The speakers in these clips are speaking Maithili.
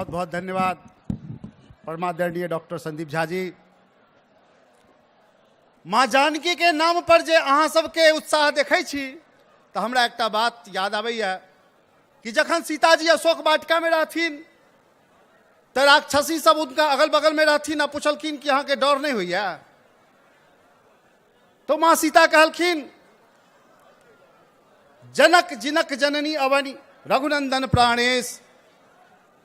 बहुत बहुत धन्यवाद परमादरणीय डॉक्टर संदीप झा जी। माँ जानकी के नाम पर जे अहाँ सबके उत्साह देखै छी तऽ हमरा एकटा बात याद आबैए कि जखन सीताजी अशोक वाटिका में रहथिन तऽ राक्षसी सब उनका अगल बगल में रहथिन आ पुछलखिन कि अहाँके डर नहि होइए, तो माँ सीता कहलखिन जनक जिनक जननी अवनि रघुनंदन प्राणेश,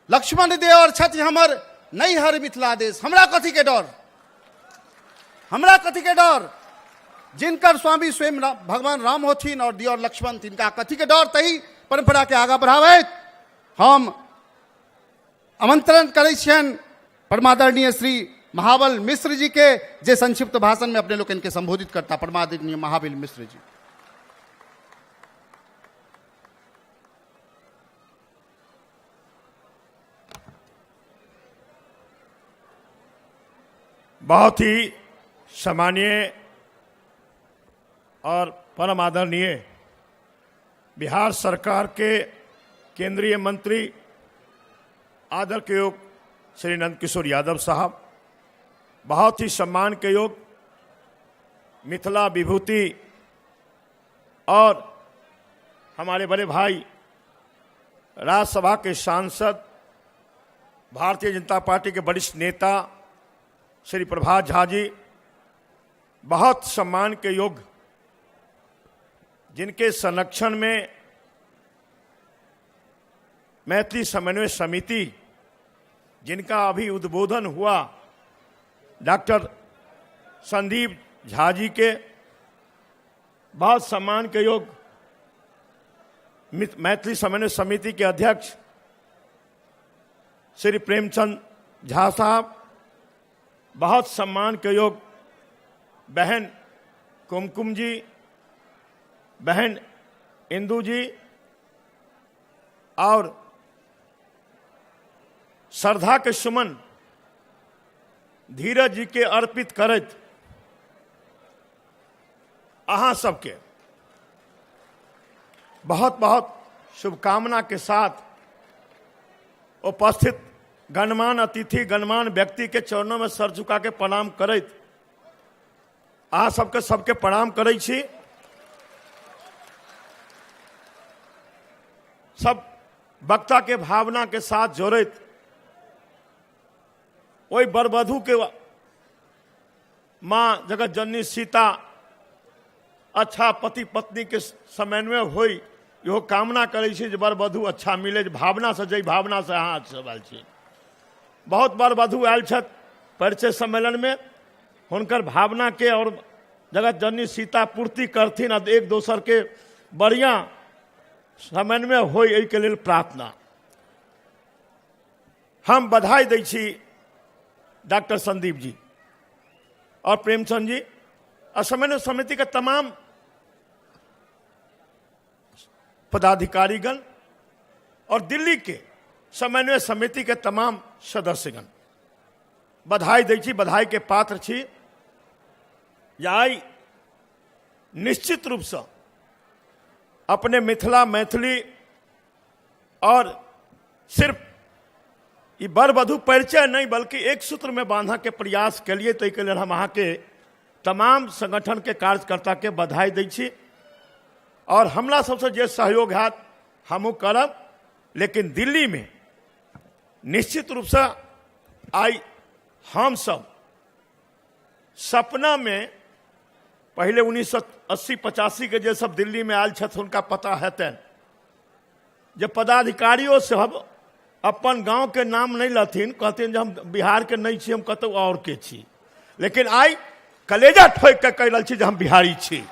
लक्ष्मण देवर छथि हमर नैहर मिथिला देश। हमरा कथी के डर, हमरा कथी के डर, जिनकर स्वामी स्वयं भगवान राम होथिन और दियर लक्ष्मण, तिनका कथी के डर। तही परंपरा के आगा बढ़ाबैत हम आमंत्रण करै छियनि परमादरणीय श्री महाबल मिश्र जी के, जे संक्षिप्त भाषण में अपने लोकनि के संबोधित करता। परमादरणीय महाबल मिश्र जी। बहुत ही सम्मानीय और परम आदरणीय बिहार सरकार के केंद्रीय मंत्री आदर के योग श्री नंद किशोर यादव साहब, बहुत ही सम्मान के योग मिथिला विभूति और हमारे बड़े भाई राज्यसभा के सांसद, भारतीय जनता पार्टी के वरिष्ठ नेता श्री प्रभात झा जी, बहुत सम्मान के योग्य जिनके संरक्षण में मैथिली समन्वय समिति जिनका अभी उद्बोधन हुआ, डॉक्टर संदीप झा जी के बहुत सम्मान के योग्य मैथिली समन्वय समिति के अध्यक्ष श्री प्रेमचंद झा साहब, बहुत सम्मान के योग्य बहन कुमकुम जी, बहन इंदू जी और श्रद्धा के सुमन धीरज जी के अर्पित करैत अहाँ सबके बहुत बहुत शुभकामना के साथ उपस्थित गणमान्य अतिथि, गणमान्य व्यक्ति के चरणों में सर झुका के प्रणाम करैत अहाँ सबके सबके प्रणाम करै छी। सब वक्ता के भावना के साथ जोड़ैत ओहि वर-वधू के माँ जगत जननी सीता अच्छा पति पत्नी के समन्वय होई, इहो कामना करै छी जे वर-वधू अच्छा मिले, जे भावना से, जाहि भावना से अहाँ सब आयल छी। बहुत वर-वधू आयल छथि परिचय सम्मेलन में, हुनकर भावना के और जगत जननी सीता पूर्ति करथिन आ एक दोसर के बढ़िया समन्वय होई, एहिके लेल प्रार्थना। हम बधाई दै छी डॉक्टर संदीप जी और प्रेमचंद जी और समन्वय समिति के तमाम पदाधिकारीगण और दिल्ली के समन्वय समिति के तमाम सदस्यगण बधाई दै छी, बधाई के पात्र छी। आइ निश्चित रूपसँ अपने मिथिला मैथिली और सिर्फ ई वर वधु परिचय नहीं बल्कि एक सूत्र में बांधा के प्रयास के लिए, ताहिके लेल हम अहाँके तमाम संगठन के कार्यकर्ता के बधाई दै छी और हमरा सबसे जे सहयोग हैत हमहूँ करब। लेकिन दिल्ली में निश्चित रूपसँ आइ हम सब सपना में पहले 1980-85 के जे सब दिल्ली में आयल छथि हुनका पता हेतनि जे पदाधिकारियों सब अपन गांव के नाम नहीं लथिन, कहथिन जे हम बिहार के नहीं छी, हम कतौ और के छी। लेकिन आइ कलेजा ठोकि के कहि रहल छी जे हम बिहारी छी।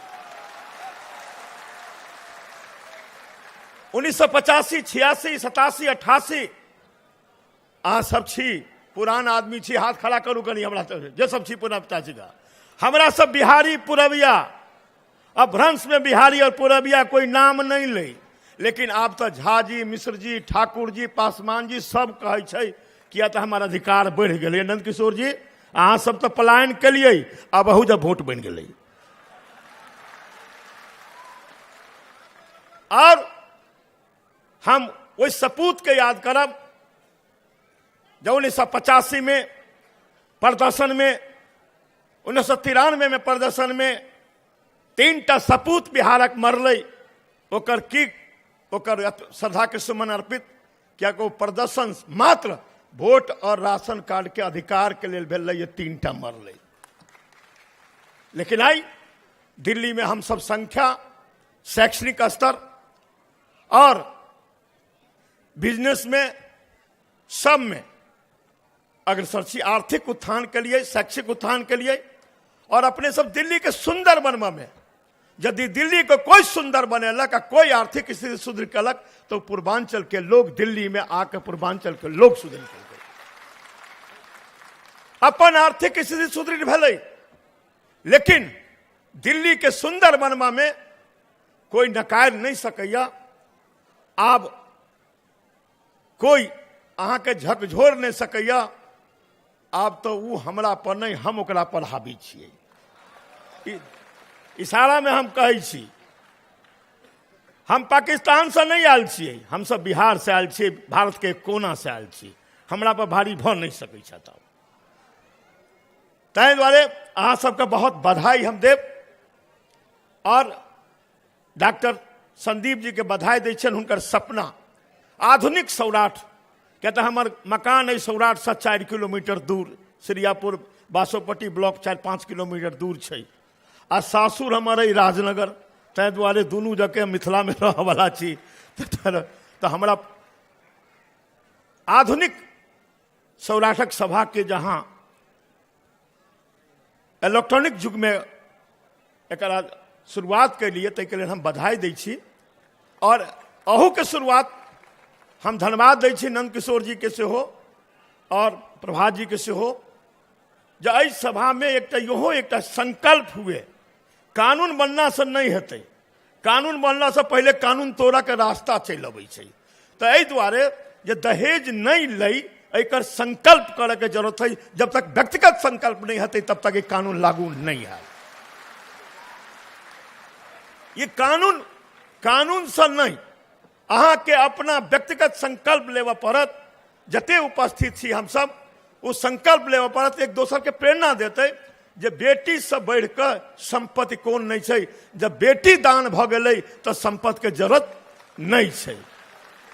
1985, 86, 87, 88 अहाँ सब छी पुरान आदमी छी, हाथ खड़ा करू कनी हमरा सब जे सब छी पुरान 85 का। हमरा सब बिहारी पुरबिया, अपभ्रंश में बिहारी और पुरबिया कोई नाम नहीं ले, लेकिन आब तो झा जी, मिश्र जी, ठाकुर जी, पासवान जी सब कहै छै किया तऽ हमर अधिकार बढ़ि गेलै। नंद किशोर जी अहाँ सब तऽ पलायन केलियै, आब अहू जब वोट बनि गेलै। और हम ओहि सपूत के याद करब जब 1985 में प्रदर्शन में, 1993 में प्रदर्शन में 3टा सपूत बिहारक मरलै, ओकर की ओकर श्रद्धा के सुमन अर्पित, कियाकि ओ प्रदर्शन मात्र वोट और राशन कार्ड के अधिकार के लेल भेलै, ये 3टा मरलै। लेकिन आई दिल्ली में हम सब संख्या, शैक्षणिक स्तर और बिजनेस में सब में अग्रसर छी, आर्थिक उत्थान के लिए, शैक्षिक उत्थान के लिए, और अपने सब दिल्ली के सुंदर बनवा में, यदि दिल्ली को कोई सुंदर बनेलक आ कोई आर्थिक स्थिति सुधर कलक तो पूर्वांचल के लोग दिल्ली में आके पूर्वांचल के लोग सुधर कलकै, अपन आर्थिक स्थिति सुदृढ़ भेलै। लेकिन दिल्ली के सुंदर बनवा में कोई नकार नहीं सकैया। आब कोई अहाँके झकझोर नहीं सकैया। आब तो उ हमरा पर नहीं, हम ओकरा पर हावी छियै। इशारा में हम कहै छी, हम पाकिस्तान से नहीं आयल छियै, हम सब बिहार से आयल छियै, भारत के कोना से आयल छी, हमरा पर भारी भऽ नहीं सकै छथि। ताहि दुआरे अहाँ सबके बहुत बधाई हम देब और डॉक्टर संदीप जी के बधाई दै छियनि। हुनकर सपना आधुनिक सौराठ, किया तऽ हमर मकान अइ सौराठ से 4 किलोमीटर दूर, सिरियापुर बासोपट्टी ब्लॉक 4-5 किलोमीटर दूर छै, आ सासुर हमर अइ राजनगर, ताहि दुआरे दुनू जगह मिथिला में रहऽवला छी। तऽ हमरा आधुनिक सौराठक सभा के जहाँ इलेक्ट्रॉनिक युग में एकरा शुरुआत के लिए, ताहिके लेल हम बधाई दै छी। और अहूके शुरुआत हम धन्यवाद दै छी नंद किशोर जी के सेहो और प्रभात जी के सेहो, जे एहि सभा में एकटा इहो एकटा संकल्प हुए, कानून बनला से नहीं हेतै, कानून बनला से पहिले कानून तोड़ऽ के रास्ता चलि अबै छै। तऽ एहि दुआरे जे दहेज नहीं लै, एकर संकल्प करऽ के जरूरत है। जब तक व्यक्तिगत संकल्प नहीं हेतै तब तक ये कानून लागू नहीं है। ये कानून कानून से नहीं, अहाँके अपना व्यक्तिगत संकल्प लेबऽ पड़त। जते उपस्थित छी हम सब, ओ संकल्प लेबऽ पड़त, एक दोसर के प्रेरणा देतै जे बेटी से बढ़ि कऽ संपत्ति कोन नहीं छै। जब बेटी दान भऽ गेलै तऽ संपत्ति के जरूरत नहीं छै।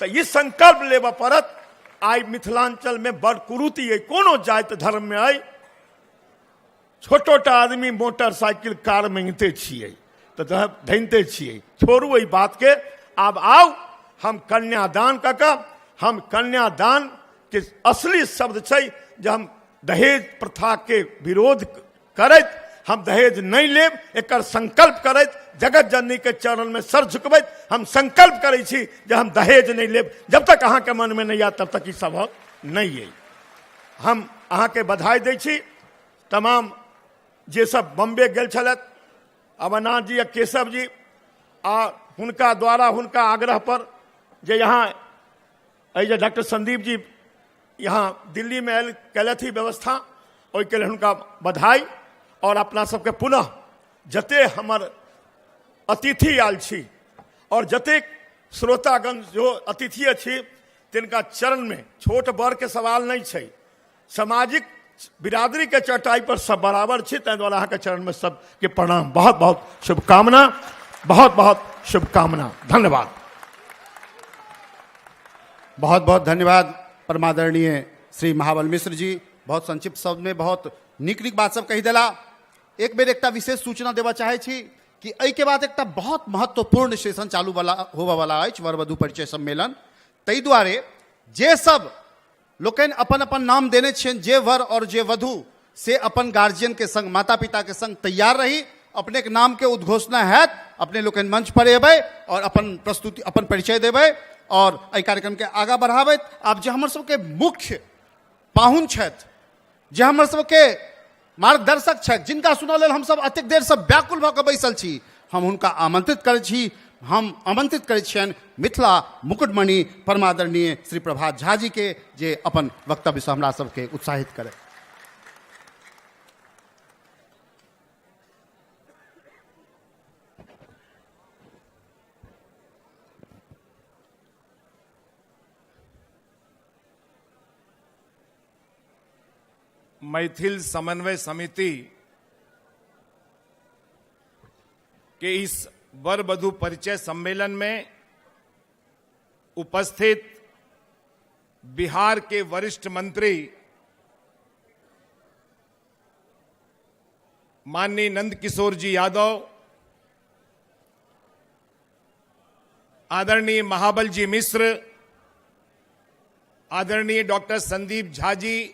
तऽ ई संकल्प लेबऽ पड़त। आइ मिथिलांचल में बड़ कुरीति अइ, कोनो जाति धर्म में अइ, छोटोटा आदमी मोटरसाइकिल कार मांगिते छियै तऽ धनिते छियै। छोड़ू एहि बात के, आब आउ हम कन्यादान कऽ कऽ, हम कन्यादान के असली शब्द छै जे हम दहेज प्रथा के विरोध करैत, हम दहेज नहीं लेब, एकर संकल्प करैत, जगत जननी के चरण में सर झुकबैत हम संकल्प करै छी जे हम दहेज नहीं लेब। जब तक अहाँके मन में नहीं आयत तब तक ई संभव नहीं अइ। हम अहाँके बधाई दै छी। तमाम जे सब बम्बे गेल छलथि, अमरनाथ जी आ केशव जी, आ हुनका द्वारा हुनका आग्रह पर जे यहाँ एहि जे डॉक्टर संदीप जी यहाँ दिल्ली में आयल कयलथि व्यवस्था, ओहिके लेल हुनका बधाई। और अपना सबके पुनः जते हमर अतिथि आयल छी और जतेक श्रोतागण जो अतिथि छी तिनका चरण में छोट बड़ के सवाल नहीं छै, सामाजिक बिरादरी के चटाई पर सब बराबर छी, ताहि दुआरे अहाँके चरण में सबके प्रणाम, बहुत बहुत शुभकामना, बहुत बहुत शुभकामना, धन्यवाद। बहुत बहुत धन्यवाद परमादरणीय श्री महाबल मिश्र जी। बहुत संक्षिप्त शब्द में बहुत नीक नीक बात सब कहि देला। एक बेर एकटा विशेष सूचना देबऽ चाहै छी कि एहिके बाद एकटा बहुत महत्वपूर्ण सेशन चालू वाला होबऽ वाला अछि, वर वधु परिचय सम्मेलन। ताहि दुआरे जे सब लोकनि अपन अपन नाम देने छियनि, जे वर और जे वधु, से अपन गार्जियन के संग, माता पिता के संग तैयार रही। अपने के नाम के उद्घोषणा हैत, अपने लोकनि मंच पर एबै और अपन प्रस्तुति, अपन परिचय देबै और एहि कार्यक्रम के आगाँ बढ़ाबैत आब जे हमर सबके मुख्य पाहुन छथि, जे हमर सबके मार्गदर्शक छथि, जिनका सुनऽ लेल हमसब एतेक देरसँ व्याकुल भऽ कऽ बैसल छी, हम हुनका आमंत्रित करै छी। हम आमंत्रित करै छियनि मिथिला मुकुटमणि परमादरणीय श्री प्रभात झा जी के, जे अपन वक्तव्यसँ हमरा सबके उत्साहित करै। मैथिल समन्वय समिति के इस वर वधु परिचय सम्मेलन में उपस्थित बिहार के वरिष्ठ मंत्री माननीय नंद किशोर जी यादव, आदरणीय महाबल जी मिश्र, आदरणीय डॉक्टर संदीप झा जी,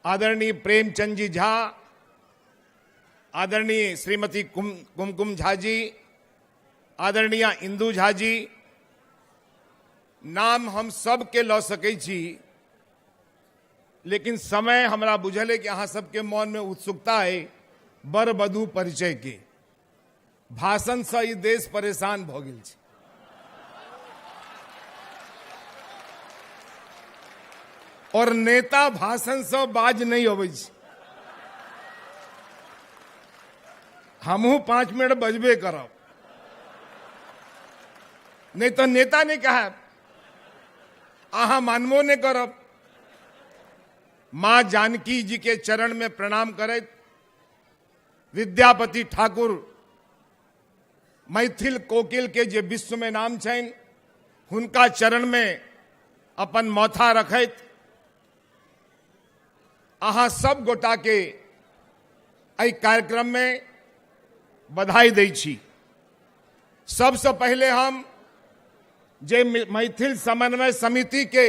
आदरणीय प्रेमचंद जी झा, आदरणीय श्रीमती कुमकुम झा जी, आदरणीय इंदु झा जी, नाम हम सबके लऽ सकै छी, लेकिन समय हमरा बुझल है कि अहाँ सबके मन में उत्सुकता है वर वधु परिचय के। भाषण से ई देश परेशान भऽ गेल छै। और नेता भाषण से बाज नहीं अबै छै। हमहूँ 5 मिनट बजबे करब, नहीं तो नेता नहीं कहब, अहाँ मानबो नहीं करब। मां जानकी जी के चरण में प्रणाम करैत विद्यापति ठाकुर मैथिल कोकिल के जे विश्व में नाम छनि हुनका चरण में अपन माथा रखैत अहाँ सब गोटा के एहि कार्यक्रम में बधाई दै छी। सबसे पहले हम जे मैथिल समन्वय समिति के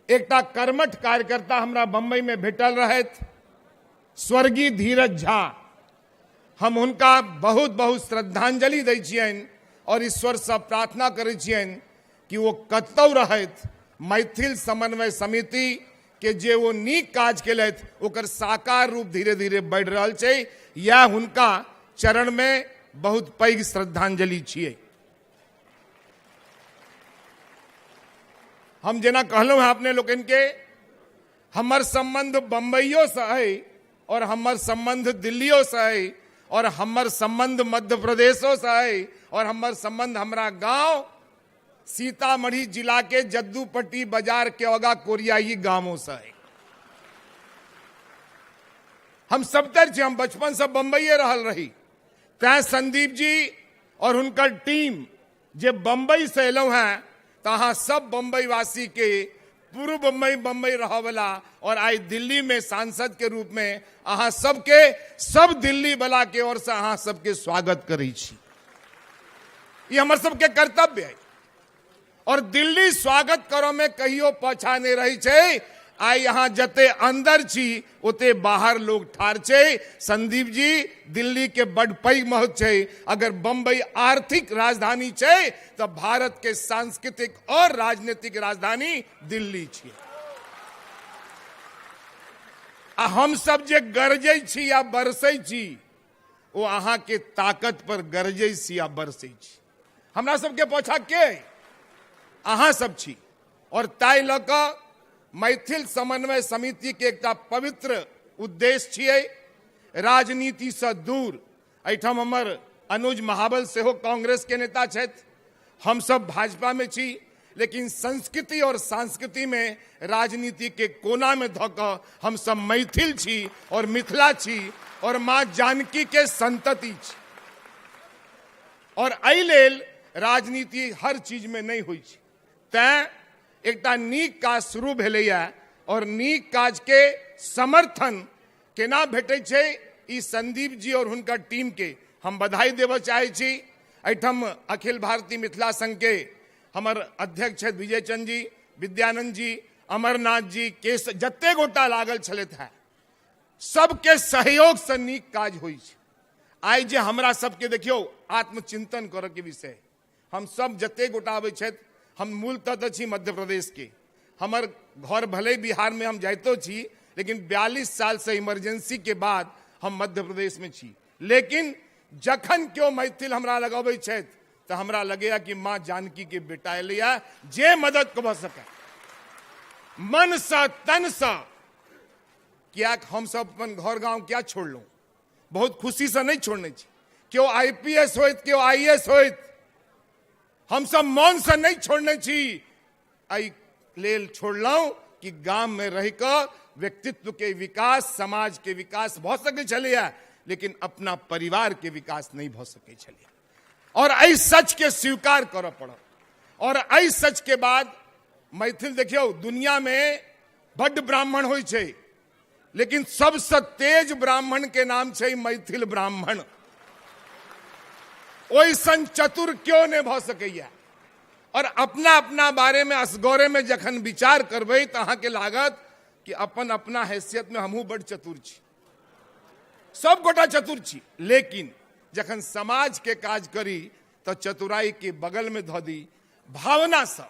एकटा कर्मठ कार्यकर्ता हमरा बम्बई में भेटल रहथि, स्वर्गीय धीरज झा, हम हुनका बहुत बहुत श्रद्धांजलि दै छियनि और ईश्वर से प्रार्थना करै छियनि कि वो कतौ रहथि मैथिल समन्वय समिति के जे वो नीक काज केलथि ओकर साकार रूप धीरे धीरे बढ़ि रहल छै। यह हुनका चरण में बहुत पैघ श्रद्धांजलि छियै। हम जेना कहलहुँ हैं अपने लोकनि के, हमर संबंध बम्बइयो से है और हमर संबंध दिल्लियो से है और हमर संबंध मध्य प्रदेशो से है और हमर संबंध हमरा गांव सीतामढ़ी जिला के जद्दूपट्टी बाजार के अगा कोरियाई गांवों से है। हम सबतर छी, हम बचपन से बम्बइये रहल रही। तैं संदीप जी और हुनकर टीम जे बम्बई से एलहुँ हैं तो अहाँ सब बम्बई वासी के, पूर्व बम्बई बम्बई रहवला और आई दिल्ली में सांसद के रूप में अहाँ सबके, सब दिल्ली वाला के ओर से अहाँ सबके स्वागत करै छी। ये हमर सबके कर्तव्य है और दिल्ली स्वागत करऽ में कहियो पाछा नहीं रही छै। आइ यहाँ जते अंदर छी ओते बाहर लोग ठार छै। संदीप जी, दिल्ली के बड़ पैघ महत्व छै। अगर बम्बई आर्थिक राजधानी छै तो भारत के सांस्कृतिक और राजनीतिक राजधानी दिल्ली छै। आ हम सब जे गरजै छी या बरसै छी ओ अहाँ के ताकत पर गरजै छी या बरसै छी। हमरा सबके पाछा के अहाँ सब छी। और ताहि लऽ कऽ मैथिल समन्वय समिति के एकटा पवित्र उद्देश्य छियै राजनीति से दूर। एहिठाम हमर अनुज महाबल सेहो कांग्रेस के नेता छथि, हम सब भाजपा में छी, लेकिन संस्कृति और संस्कृति में राजनीति के कोना में धऽ कऽ हम सब मैथिल छी और मिथिला छी और माँ जानकी के संतति छी। और एहि लेल राजनीति हर चीज में नहीं होइ छै। तैं एकटा नीक काज शुरू भेलैया और नीक काज के समर्थन केना भेटै छै ई संदीप जी और हुनकर टीम के हम बधाई देबऽ चाहै छी। एहिठाम अखिल भारतीय मिथिला संघ के हमर अध्यक्ष छथि विजय चंद जी, विद्यानंद जी, अमरनाथ जी, केश, जते गोटा लागल छलथि हैं सबके सहयोग से नीक काज होइ छै। आइ जे हमरा सबके देखियौ आत्मचिंतन करऽ के विषय, हम सब जते गोटा आबै छथि, हम मूलतः तऽ छी मध्य प्रदेश के, हमर घर भले बिहार में हम जाइतो छी, लेकिन 42 साल से इमरजेंसी के बाद हम मध्य प्रदेश में छी। लेकिन जखन केओ मैथिल हमरा लग अबै छथि तऽ हमरा लगैया कि माँ जानकी के बेटा एलैया जे मदद कऽ सकै मन सँ तन सँ। कियाक हम सब अपन घर गांव क्या छोड़लहुँ, बहुत खुशी से नहीं छोड़ने छी। केओ आईपीएस होइत, केओ आईएएस होइत, हम सब मन से नहीं छोड़ने छी। एहि लेल छोड़लहुँ कि गाम में रह कऽ व्यक्तित्व के विकास, समाज के विकास भऽ सकै छलैया, लेकिन अपना परिवार के विकास नहीं भऽ सकै छलैया। और एहि सच के स्वीकार करऽ पड़त। और एहि सच के बाद मैथिल देखियौ, दुनिया में बड्ड ब्राह्मण होइ छै, लेकिन सबसँ तेज ब्राह्मण के नाम छै मैथिल ब्राह्मण। ओइसन चतुर क्यों नहीं भऽ सकैया। और अपना अपना बारे में असगौरे में जखन विचार करबै तऽ अहाँके लागत कि अपन अपना हैसियत में हमहूँ बड्ड चतुर छी, सब गोटा चतुर छी। लेकिन जखन समाज के काज करी तऽ चतुराई के बगल में धऽ दी, भावना सँ,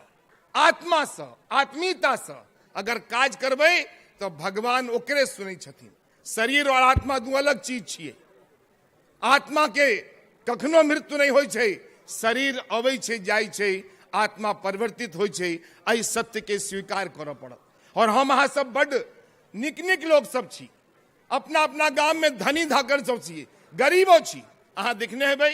आत्मा सँ, आत्मीयता सँ अगर काज करबै तऽ भगवान ओकरे सुनै छथिन। शरीर और आत्मा दू अलग चीज छियै। आत्मा के कखनो मृत्यु नहीं होइ छै, शरीर अबै छै जाइ छै, आत्मा परिवर्तित होइ छै। एहि सत्य के स्वीकार करऽ पड़त। और हम अहाँ सब बड्ड नीक नीक लोक सब छी, अपना अपना गाम में धनी धाकर सब छी, गरीबो छी। अहाँ देखने हेबै,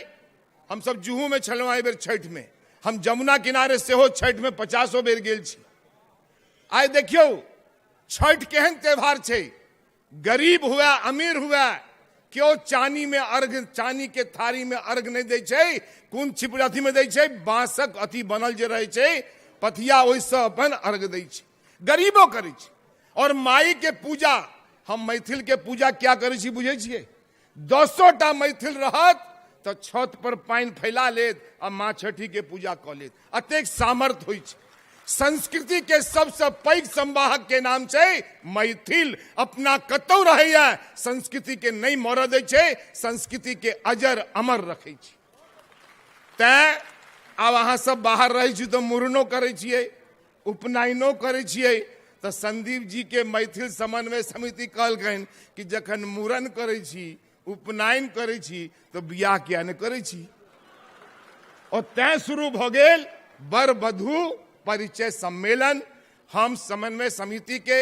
हम सब जुहू में छलहुँ एहि बेर छठि में, हम जमुना किनारे सेहो छठि में 50 बेर गेल छी। आइ देखियौ छठि केहन त्यौहार छै, गरीब हुए अमीर हुए क्यों चानी में अर्घ, चानी के थारी में अर्घ नहीं दै छै, कोन छिप अथी में दै छै, बांसक अथी बनल जे रहै छै पथिया, ओहिसँ अपन अर्घ दै छै, गरीबो करै छै। और माई के पूजा, हम मैथिल के पूजा क्या करै छी बुझै छियै? 10टा मैथिल रहत तऽ छत पर पानि फैला लेत आ माँ छठी के पूजा कऽ लेत, अतेक सामर्थ्य होइ छै। संस्कृति के सबसे पैघ संवाहक के नाम छै मैथिल। अपना कतौ रहैया संस्कृति के नहीं मरऽ दै छै, संस्कृति के अजर अमर रखै छै। तैं आब अहाँ सब बाहर रहै छी तऽ मुड़नो करै छियै, उपनयनो करै छियै। तऽ संदीप जी के मैथिल समन्वय समिति कहलकनि कि जखन मुड़न करै छी, उपनयन करै छी, तऽ बियाह किया नहि करै छी? और तैं शुरू भऽ गेल वर वधू परिचय सम्मेलन। हम समन्वय समिति के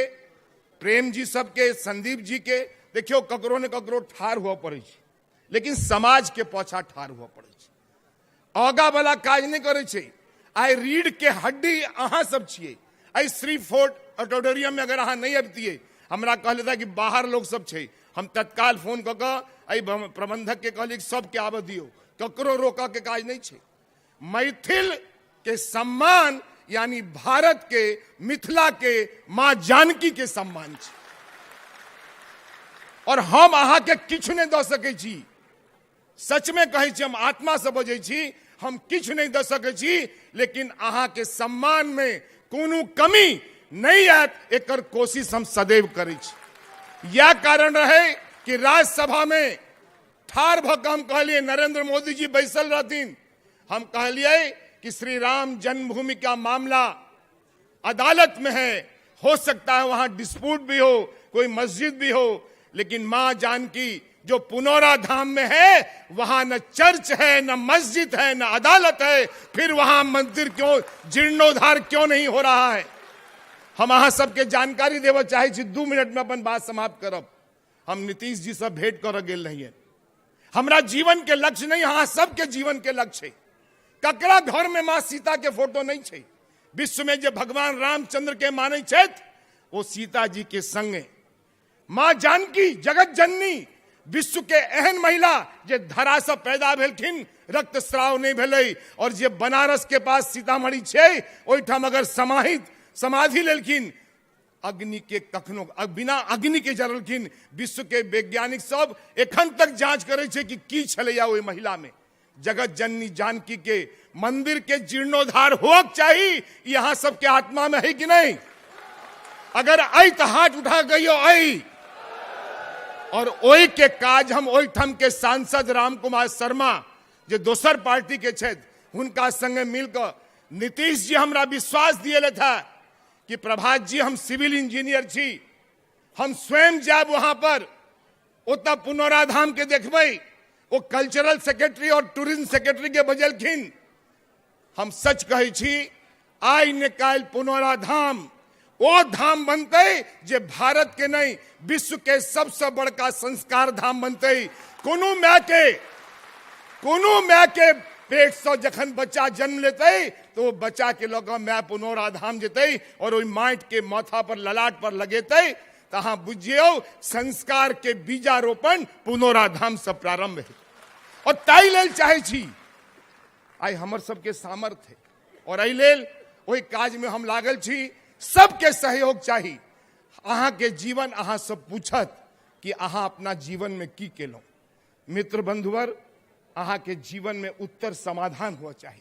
प्रेम जी सबके, संदीप जी के, देखियौ ककरो ने ककरो ठाढ़ हुअ पड़ै छै, लेकिन समाज के पाछा ठाढ़ हुअ पड़ै छै, आगा वाला काज नहि करै छै। आइ रीढ़ के हड्डी अहाँ सब छियै। एहि श्री फोर्ट ऑडिटोरियम में अगर अहाँ नहीं अबितियै, हमरा कहले था कि बाहर लोग सब छै, हम तत्काल फोन कऽ कऽ एहि प्रबंधक के कहलियै कि सबके आबऽ दियौ, ककरो रोकऽ के काज नहि छै। मैथिल के सम्मान यानी भारत के, मिथिला के, माँ जानकी के सम्मान छै। और हम अहाँ के किछु नहि दऽ सकै छी, सच में कहै छी, हम आत्मा से बजै छी, हम किछु नहि दऽ सकै छी, लेकिन अहाँ के सम्मान में कोनो कमी नहीं आयत, एकर कोशिश हम सदैव करै छी। यह कारण रहे कि राज्यसभा में ठाढ़ भऽ कऽ हम कहलियै, नरेंद्र मोदी जी बैसल रहथिन, हम कहलियै कि श्री राम जन्मभूमि का मामला अदालत में है, हो सकता है वहां डिस्प्यूट भी हो, कोई मस्जिद भी हो, लेकिन मां जानकी जो पुनौरा धाम में है वहां न चर्च है, न मस्जिद है, न अदालत है, फिर वहां मंदिर क्यों, जीर्णोद्धार क्यों नहीं हो रहा है? हम अहाँ सबके जानकारी देबऽ चाहै छी, 2 मिनट में अपन बात समाप्त करब। हम नीतीश जी से भेंट करऽ गेल रहियै। हमरा जीवन के लक्ष्य नहीं, अहाँ सबके जीवन के लक्ष्य है। ककरा घर में माँ सीता के फोटो नहीं छै? विश्व में जे भगवान रामचंद्र के मानै छथि वो सीता जी के संगे माँ जानकी जगत जननी, विश्व के एहन महिला जे धरा से पैदा भेलखिन, रक्तस्राव नहीं भेलै, और जे बनारस के पास सीतामढ़ी छै ओहिठाम अगर समाहित समाधि लेलखिन, अग्नि के कखनो बिना अग्नि के जरलखिन। विश्व के वैज्ञानिक सब एखन तक जांच करै छै कि की छलैया ओहि महिला में। जगत जननी जानकी के मंदिर के जीर्णोद्धार होक चाही, यहाँ सबके आत्मा में है कि नहीं? अगर ऐ तो हाथ उठा कहियो ऐ। और ओहि के काज हम ओहिठाम के सांसद राम कुमार शर्मा जे दोसर पार्टी के छथि हुनका संगे मिलकर नीतीश जी हमरा विश्वास दिएले था कि प्रभात जी हम सिविल इंजीनियर छी, हम स्वयं जायब वहां पर, ओतऽ पुनौरा धाम के देखबै। ओ कल्चरल सेक्रेटरी और टूरिज्म सेक्रेटरी के बजेलखिन। हम सच कहै छी, आइ ने काल्हि पुनौरा धाम ओ धाम बनतै जे भारत के नहीं विश्व के सबसे बड़का संस्कार धाम बनतै। कोनो माय के पेट से जखन बच्चा जन्म लेतै तो ओ बच्चा के लऽ कऽ माय पुनौरा धाम जेतै और ओहि माटि के माथा पर ललाट पर लगेतै। तऽ अहाँ बुझियौ संस्कार के बीजारोपण पुनौरा धाम से प्रारंभ हेतै। और ताहि लेल चाहै छी आइ हमर सबके सामर्थ्य और एहि लेल ओहि काजमे हम लागल छी। सबके सहयोग चाही। अहाँके जीवन अहाँ सब पूछत कि अहाँ अपना जीवनमे की केलहुँ। मित्र बंधुवर, अहाँके जीवनमे उत्तर समाधान हुअ चाही,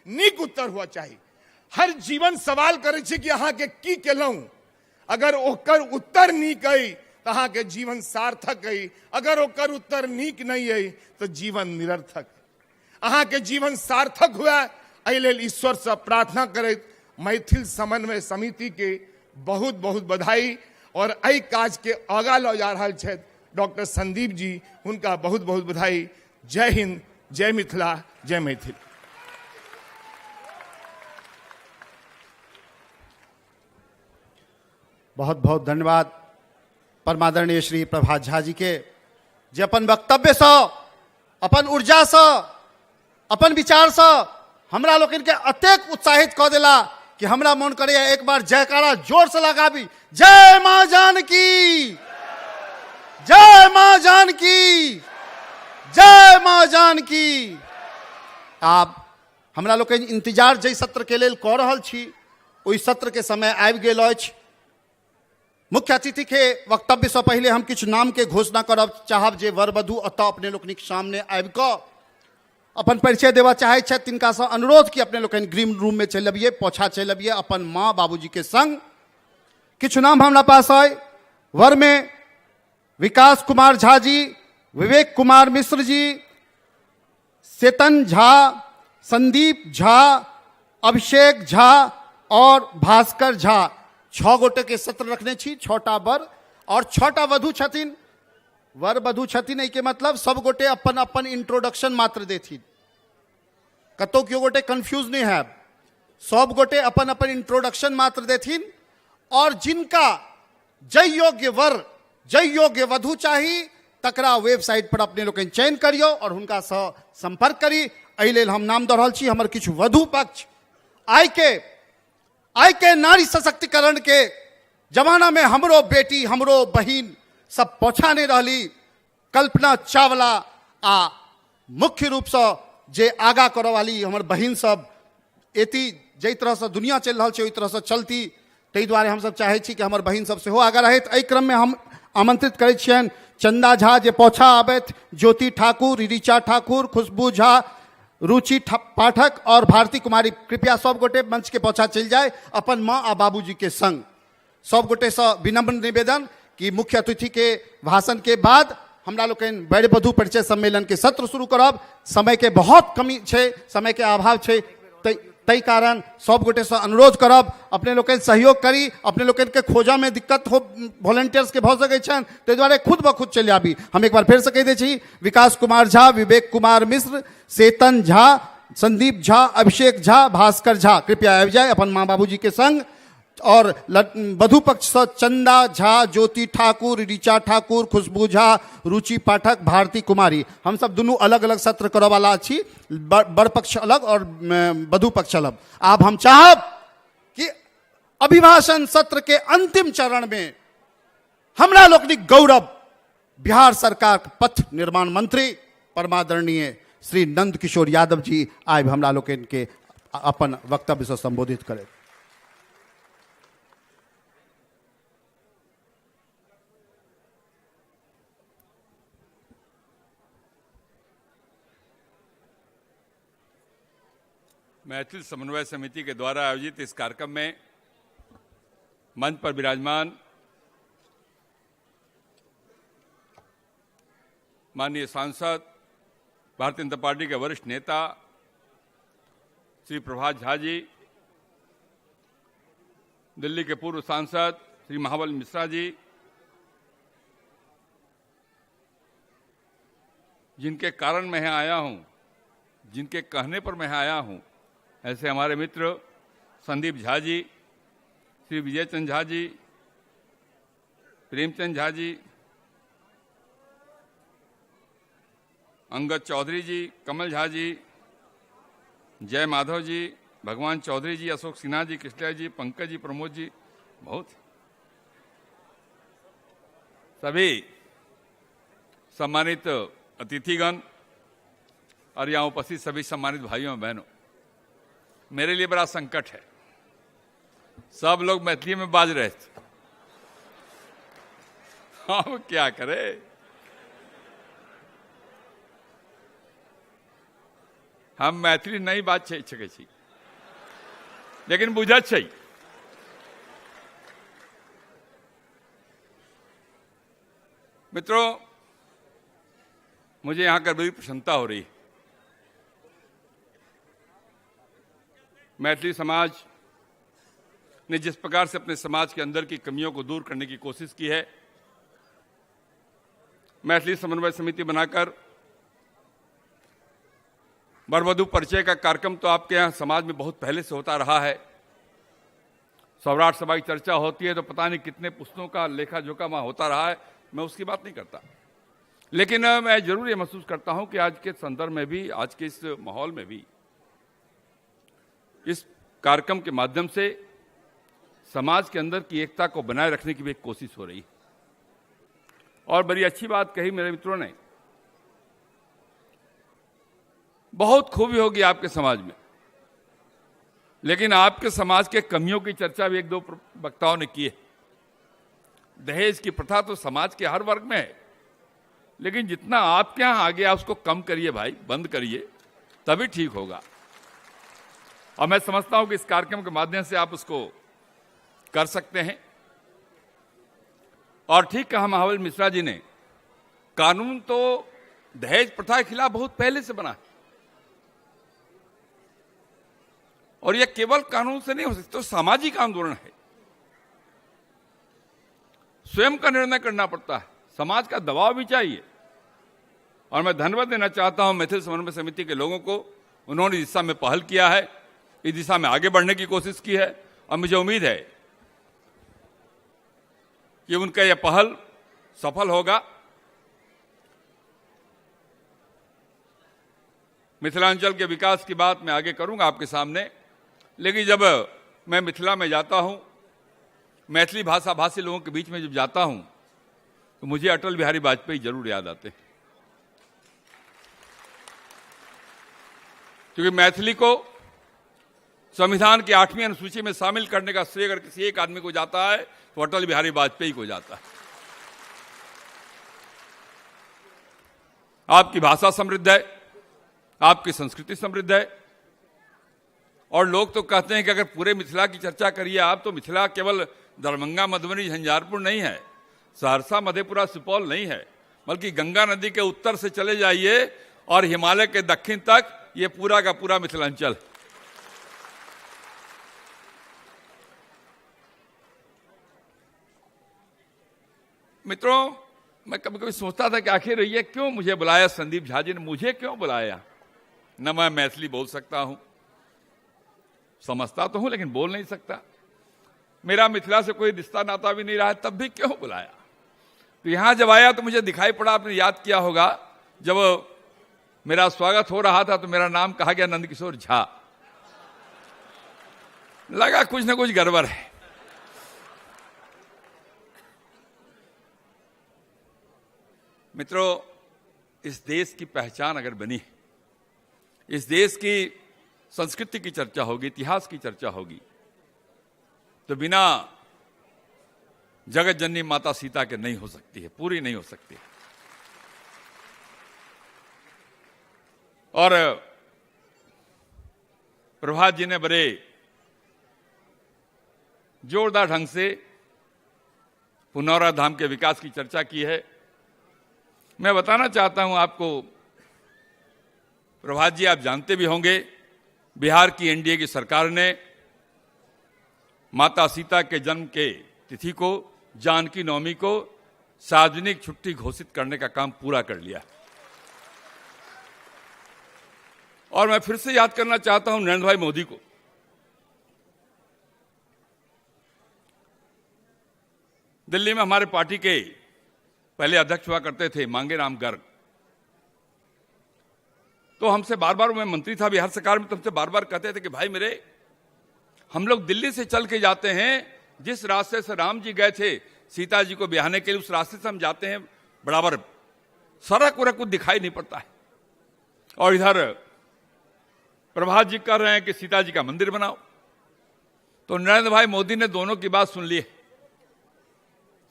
नीक उत्तर हुअ चाही। हर जीवन सवाल करै छै कि अहाँके की केलहुँ। अगर ओकर उत्तर नीक अइ तऽ अहाँके जीवन सार्थक अइ, अगर ओकर उत्तर नीक नहि अइ तऽ जीवन निरर्थक। अहाँके जीवन सार्थक हुए एहि लेल ईश्वरसँ प्रार्थना करैत मैथिल समन्वय समिति के बहुत बहुत बधाई। और एहि काज के आगा लऽ जा रहल छथि डॉक्टर संदीप जी, हुनका बहुत बहुत बधाई। जय हिंद, जय मिथिला, जय मैथिल। बहुत बहुत धन्यवाद परमादरणीय श्री प्रभात झा जी के, जे अपन वक्तव्यसँ, अपन ऊर्जासँ, अपन विचारसँ हमरा लोकनिके अतेक उत्साहित कऽ देला कि हमरा मन करैए एक बार जयकारा जोरसँ लगाबी, जय माँ जानकी, जय माँ जानकी, जय माँ जानकी। आब हमरा लोकनि इंतजार जाहि सत्र के लेल कऽ रहल छी ओहि सत्र के समय आबि गेल अछि। मुख्य अतिथि के वक्तव्य से पहले हम किछु नाम के घोषणा करब चाहब जे वर वधु एतऽ अपने लोकनिक सामने आबि कऽ अपन परिचय देबऽ चाहै छथि, तिनकासँ अनुरोध कि अपने लोकनि ग्रीन रूम में चलि अबियै, पोछा चलि अबियै अपन माँ बाबूजी के संग। किछु नाम हमरा पास अइ। वर में विकास कुमार झा जी, विवेक कुमार मिश्र जी, चेतन झा, संदीप झा, अभिषेक झा और भास्कर झा। 6 गोटे के सत्र रखने छी, 6टा वर और 6टा वधु छथिन। वर वधु छथिन एहिके मतलब सब गोटे अपन अपन इंट्रोडक्शन मात्र देथिन, कतौ केओ गोटे कंफ्यूज नहीं हैब, सब गोटे अपन अपन इंट्रोडक्शन मात्र देथिन। और जिनका जय योग्य वर जय योग्य वधु चाही तकरा वेबसाइट पर अपने लोकनि चयन करियौ और हुनकासँ संपर्क करी। एहि लेल हम नाम दऽ रहल छी। हमर किछु वधु पक्ष आइ के नारी सशक्तिकरण के जमाना में हमरो बेटी हमरो बहिन सब पोछा नहीं रहली। कल्पना चावला आ मुख्य रूपसँ जे आगा करऽ वाली हमर बहिन सब एती जाहि तरहसँ दुनिया चलि रहल छै ओहि तरहसँ चलती, ताहि दुआरे हमसब चाहै छी कि हमर बहिन सब सेहो आगा रहथि। एहि क्रममे हम आमंत्रित करै छियनि चंदा झा जे पोछा आबथि, ज्योति ठाकुर, ऋचा ठाकुर, खुशबू झा, रुचि पाठक और भारती कुमारी। कृपया सब गोटे मंच के पोछा चलि जाय अपन माँ आ बाबूजी के संग। सब गोटेसँ विनम्र निवेदन कि मुख्य अतिथि के भाषण के बाद हमरा लोकनि वर वधु परिचय सम्मेलन के सत्र शुरू करब। समय के बहुत कमी छै, समय के अभाव छै, ताहि कारण सब गोटेसँ अनुरोध करब अपने लोकनि सहयोग करी। अपने लोकनि के खोजऽ में दिक्कत हो वॉलेंटियर्स के भऽ सकै छनि, ताहि दुआरे खुद ब खुद चलि आबी। हम एक बार फेरसँ कहि दै छी, विकास कुमार झा, विवेक कुमार मिश्र, चेतन झा, संदीप झा, अभिषेक झा, भास्कर झा, कृपया आबि जाय अपन माँ बाबूजी के संग। और वधु पक्ष से चंदा झा, ज्योति ठाकुर, ऋचा ठाकुर, खुशबू झा, रुचि पाठक, भारती कुमारी। हम सब दुनू अलग अलग सत्र करऽ वाला छी, वर पक्ष अलग और वधु पक्ष अलग। आब हम चाहब कि अभिभाषण सत्र के अंतिम चरण में हमरा लोकनिक गौरव बिहार सरकार के पथ निर्माण मंत्री परमादरणीय श्री नंद किशोर यादव जी आबि हमरा लोकनि के अपन वक्तव्य से संबोधित करैत। मैथिल समन्वय समिति के द्वारा आयोजित इस कार्यक्रम में मंच पर विराजमान माननीय सांसद, भारतीय जनता पार्टी के वरिष्ठ नेता श्री प्रभात झा जी, दिल्ली के पूर्व सांसद श्री महाबल मिश्रा जी, जिनके कारण मैं यहाँ आया हूँ, जिनके कहने पर मैं यहाँ आया हूँ, ऐसे हमारे मित्र संदीप झा जी, श्री विजय चंद झा जी, प्रेमचंद झा जी, अंगद चौधरी जी, कमल झा जी, जय माधव जी, भगवान चौधरी जी, अशोक सिन्हा जी, कृष्णा जी, पंकज जी, प्रमोद जी, बहुत सभी सम्मानित अतिथिगण और यहाँ उपस्थित सभी सम्मानित भाइयों बहनों, मेरे लिए बड़ा संकट है। सब लोग मैथिली में बाज रहे थे, हम क्या करें? हम मैथिली नहीं बाज सकै छी, लेकिन बुझत छै। मित्रों, मुझे यहाँ कर बड़ी प्रसन्नता हो रही है। मैथिली समाज ने जिस प्रकार से अपने समाज के अंदर की कमियों को दूर करने की कोशिश की है, मैथिली समन्वय समिति बनाकर वर-वधु परिचय का कार्यक्रम तो आपके यहाँ समाज में बहुत पहले से होता रहा है। सौराठ सभा की चर्चा होती है तो पता नहीं कितने पुस्तकों का लेखा जोखा वहाँ होता रहा है, मैं उसकी बात नहीं करता, लेकिन मैं जरूर ये महसूस करता हूँ कि आज के संदर्भ में भी, आज के इस माहौल में भी, इस कार्यक्रम के माध्यम से समाज के अंदर की एकता को बनाए रखने की भी एक कोशिश हो रही है। और बड़ी अच्छी बात कही मेरे मित्रों ने, बहुत खूबी होगी आपके समाज में, लेकिन आपके समाज के कमियों की चर्चा भी एक दो वक्ताओं ने की है। दहेज की प्रथा तो समाज के हर वर्ग में है, लेकिन जितना आपके यहाँ आ गया उसको कम करिए भाई, बंद करिए, तभी ठीक होगा। और मैं समझता हूं कि इस कार्यक्रम के माध्यम से आप उसको कर सकते हैं। और ठीक कहा महाबल मिश्रा जी ने, कानून तो दहेज प्रथा के खिलाफ बहुत पहले से बना है, और यह केवल कानून से नहीं हो सकता, तो सामाजिक आंदोलन है, स्वयं का निर्णय करना पड़ता है, समाज का दबाव भी चाहिए। और मैं धन्यवाद देना चाहता हूं मैथिल समन्वय समिति के लोगों को, उन्होंने इस दिशा में पहल किया है, इस दिशा में आगे बढ़ने की कोशिश की है, और मुझे उम्मीद है कि उनका यह पहल सफल होगा। मिथिलांचल के विकास की बात मैं आगे करूंगा आपके सामने, लेकिन जब मैं मिथिला में जाता हूं, मैथिली भाषा भाषी लोगों के बीच में जब जाता हूं, तो मुझे अटल बिहारी वाजपेयी जरूर याद आते हैं, क्योंकि मैथिली को संविधान की 8वीं अनुसूची में शामिल करने का श्रेय अगर किसी एक आदमी को जाता है तो अटल बिहारी वाजपेयी को जाता है। आपकी भाषा समृद्ध है, आपकी संस्कृति समृद्ध है, और लोग तो कहते हैं कि अगर पूरे मिथिला की चर्चा करिए आप, तो मिथिला केवल दरभंगा, मधुबनी, झंझारपुर नहीं है, सहरसा, मधेपुरा, सुपौल नहीं है, बल्कि गंगा नदी के उत्तर से चले जाइए और हिमालय के दक्षिण तक ये पूरा का पूरा मिथिलांचल। मित्रों, मैं कभी कभी सोचता था कि आखिर ये क्यों मुझे बुलाया, संदीप झा जी ने मुझे क्यों बुलाया? न मैं मैथिली बोल सकता हूं, समझता तो हूं लेकिन बोल नहीं सकता, मेरा मिथिला से कोई रिश्ता नाता भी नहीं रहा है, तब भी क्यों बुलाया? तो यहां जब आया तो मुझे दिखाई पड़ा, आपने याद किया होगा, जब मेरा स्वागत हो रहा था तो मेरा नाम कहा गया नंदकिशोर झा, लगा कुछ ना कुछ गड़बड़ है। मित्रों, इस देश की पहचान अगर बनी है, इस देश की संस्कृति की चर्चा होगी, इतिहास की चर्चा होगी, तो बिना जगत जननी माता सीता के नहीं हो सकती है, पूरी नहीं हो सकती है। और प्रभात जी ने बड़े जोरदार ढंग से पुनौरा धाम के विकास की चर्चा की है। मैं बताना चाहता हूं आपको, प्रभात जी आप जानते भी होंगे, बिहार की एनडीए की सरकार ने माता सीता के जन्म के तिथि को, जानकी नवमी को सार्वजनिक छुट्टी घोषित करने का काम पूरा कर लिया। और मैं फिर से याद करना चाहता हूं नरेंद्र भाई मोदी को। दिल्ली में हमारे पार्टी के पहले अध्यक्ष हुआ करते थे मांगे राम गर्ग, तो हमसे बार बार, मैं मंत्री था बिहार सरकार में, तो हमसे बार बार कहते थे कि भाई मेरे, हम लोग दिल्ली से चल के जाते हैं, जिस रास्ते से राम जी गए थे सीता जी को ब्याहने के लिए, उस रास्ते से हम जाते हैं, बराबर सड़क उड़क कुछ दिखाई नहीं पड़ता है। और इधर प्रभात जी कह रहे हैं कि सीता जी का मंदिर बनाओ। तो नरेंद्र भाई मोदी ने दोनों की बात सुन ली है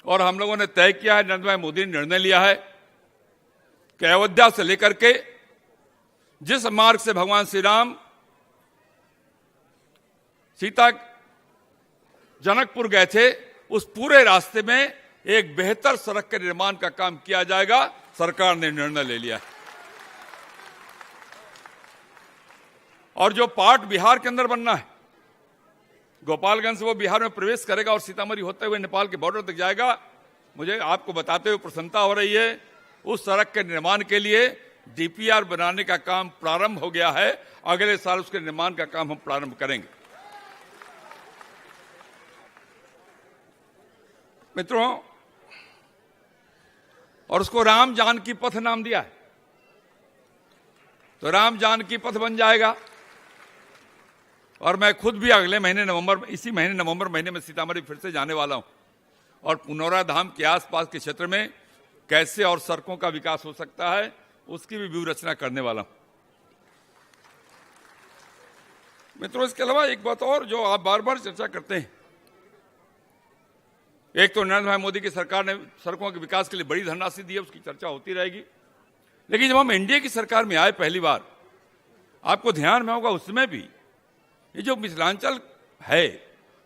और हम लोगों ने तय किया है, नरेंद्र भाई मोदी ने निर्णय लिया है कि अयोध्या से लेकर के जिस मार्ग से भगवान श्री राम सीता जनकपुर गए थे, उस पूरे रास्ते में एक बेहतर सड़क के निर्माण का काम किया जाएगा। सरकार ने निर्णय ले लिया है। और जो पार्ट बिहार के अंदर बनना है, गोपालगंज से वो बिहार में प्रवेश करेगा और सीतामढ़ी होते हुए नेपाल के बॉर्डर तक जाएगा। मुझे आपको बताते हुए प्रसन्नता हो रही है, उस सड़क के निर्माण के लिए डीपीआर बनाने का काम प्रारंभ हो गया है। अगले साल उसके निर्माण का काम हम प्रारंभ करेंगे। मित्रों, और उसको राम जानकी पथ नाम दिया है, तो राम जानकी पथ बन जाएगा। और मैं खुद भी अगले महीने नवंबर, इसी महीने नवंबर महीने में सीतामढ़ी फिर से जाने वाला हूं और पुनौरा धाम के आसपास के क्षेत्र में कैसे और सड़कों का विकास हो सकता है उसकी भी व्यूह रचना करने वाला हूं। मित्रों, इसके अलावा एक बात और जो आप बार बार चर्चा करते हैं, एक तो नरेंद्र भाई मोदी की सरकार ने सड़कों के विकास के लिए बड़ी धनराशि दी है, उसकी चर्चा होती रहेगी। लेकिन जब हम एनडीए की सरकार में आए पहली बार, आपको ध्यान में होगा उसमें भी ये जो मिथिलांचल है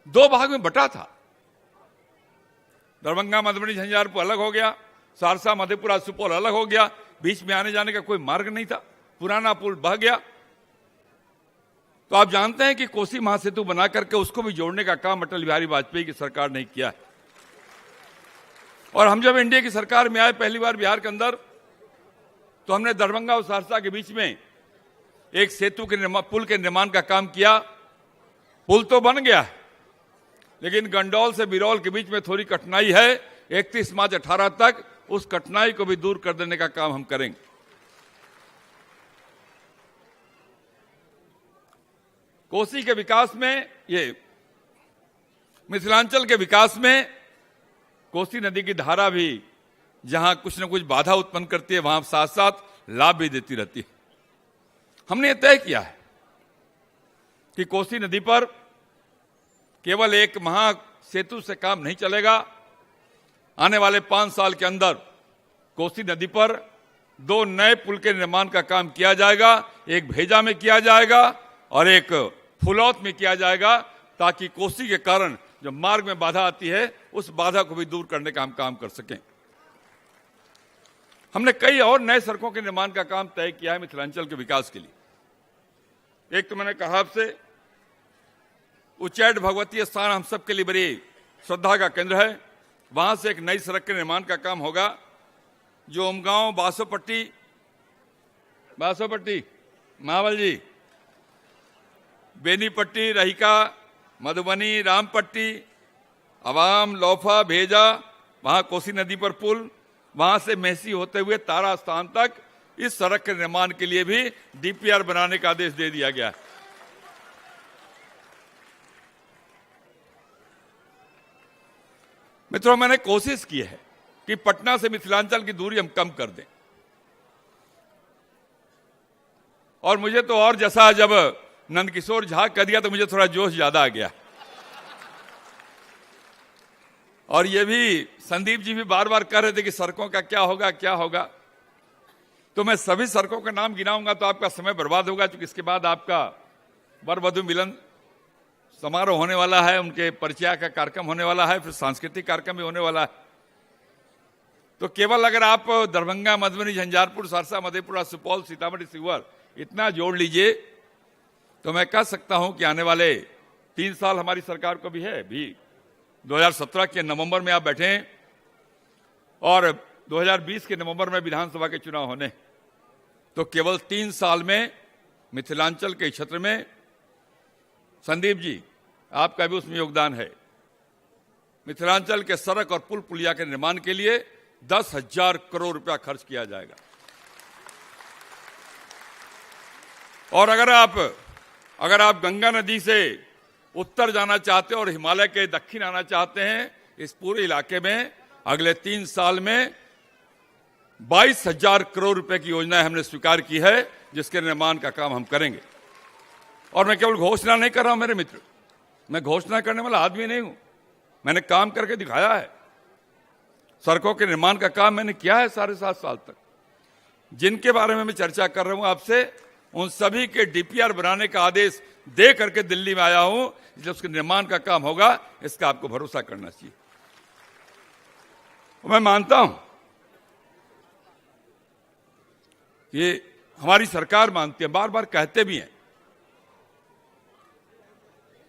दो भाग में बटा था। दरभंगा, मधुबनी, झंझारपुर अलग हो गया, सहरसा, मधेपुरा, सुपौल अलग हो गया, बीच में आने जाने का कोई मार्ग नहीं था, पुराना पुल बह गया। तो आप जानते हैं कि कोसी महासेतु बना करके उसको भी जोड़ने का काम अटल बिहारी वाजपेयी की सरकार ने किया है। और हम जब एनडीए की सरकार में आए पहली बार बिहार के अंदर, तो हमने दरभंगा और सहरसा के बीच में एक सेतु के निर्माण, पुल के निर्माण का काम किया। पुल तो बन गया, लेकिन गंडौल से बिरौल के बीच में थोड़ी कठिनाई है। 31 मार्च 18 तक उस कठिनाई को भी दूर कर देने का काम हम करेंगे। कोसी के विकास में, ये मिथिलांचल के विकास में कोसी नदी की धारा भी जहां कुछ न कुछ बाधा उत्पन्न करती है, वहां साथ साथ लाभ भी देती रहती है। हमने यह तय किया है कि कोसी नदी पर केवल एक महासेतु से काम नहीं चलेगा। आने वाले 5 साल के अंदर कोसी नदी पर 2 नए पुल के निर्माण का काम किया जाएगा। एक भेजा में किया जाएगा और एक फुलौत में किया जाएगा, ताकि कोसी के कारण जो मार्ग में बाधा आती है उस बाधा को भी दूर करने का हम काम कर सकें। हमने कई और नए सड़कों के निर्माण का काम तय किया है मिथिलांचल के विकास के लिए। एक तो मैंने कहा आपसे, उच्चैठ भगवती स्थान हम सबके लिए बड़ी श्रद्धा का केंद्र है, वहां से एक नई सड़क के निर्माण का काम होगा जो उमगांव बासोपट्टी, बासोपट्टी महावल जी, बेनीपट्टी, रहिका, मधुबनी, रामपट्टी, अवाम, लौफा, भेजा, वहां कोसी नदी पर पुल, वहां से मेहसी होते हुए तारा स्थान तक इस सड़क के निर्माण के लिए भी डीपीआर बनाने का आदेश दे दिया गया है। मित्रों, मैंने कोशिश की है कि पटना से मिथिलांचल की दूरी हम कम कर दें। और मुझे तो और जैसा जब नंदकिशोर झा कह दिया तो मुझे थोड़ा जोश ज्यादा आ गया। और ये भी संदीप जी भी बार बार कह रहे थे कि सड़कों का क्या होगा, क्या होगा। तो मैं सभी सड़कों का नाम गिनाऊंगा तो आपका समय बर्बाद होगा, क्योंकि इसके बाद आपका वर वधु मिलन समारोह होने वाला है, उनके परिचय का कार्यक्रम होने वाला है, फिर सांस्कृतिक कार्यक्रम भी होने वाला है। तो केवल अगर आप दरभंगा, मधुबनी, झंझारपुर, सहरसा, मधेपुरा, सुपौल, सीतामढ़ी, शिवहर इतना जोड़ लीजिए तो मैं कह सकता हूं कि आने वाले 3 साल हमारी सरकार को भी है भी 2017 के नवंबर में आप बैठे और 2020 के नवंबर में विधानसभा के चुनाव होने, तो केवल 3 साल में मिथिलांचल के क्षेत्र में, संदीप जी आपका भी उसमें योगदान है, मिथिलांचल के सड़क और पुल पुलिया के निर्माण के लिए 10,000 करोड़ रुपया खर्च किया जाएगा। और अगर आप गंगा नदी से उत्तर जाना चाहते हैं और हिमालय के दक्षिण आना चाहते हैं, इस पूरे इलाके में अगले 3 साल में 22,000 करोड़ रुपए की योजना हमने स्वीकार की है, जिसके निर्माण का काम हम करेंगे। और मैं केवल घोषणा नहीं कर रहा हूं मेरे मित्र, मैं घोषणा करने वाला आदमी नहीं हूं, मैंने काम करके दिखाया है। सड़कों के निर्माण का काम मैंने किया है 7.5 साल तक। जिनके बारे में मैं चर्चा कर रहा हूं आपसे, उन सभी के डीपीआर बनाने का आदेश दे करके दिल्ली में आया हूं, इसलिए उसके निर्माण का काम होगा, इसका आपको भरोसा करना चाहिए। मैं मानता हूं ये हमारी सरकार मानती है, बार बार कहते भी हैं।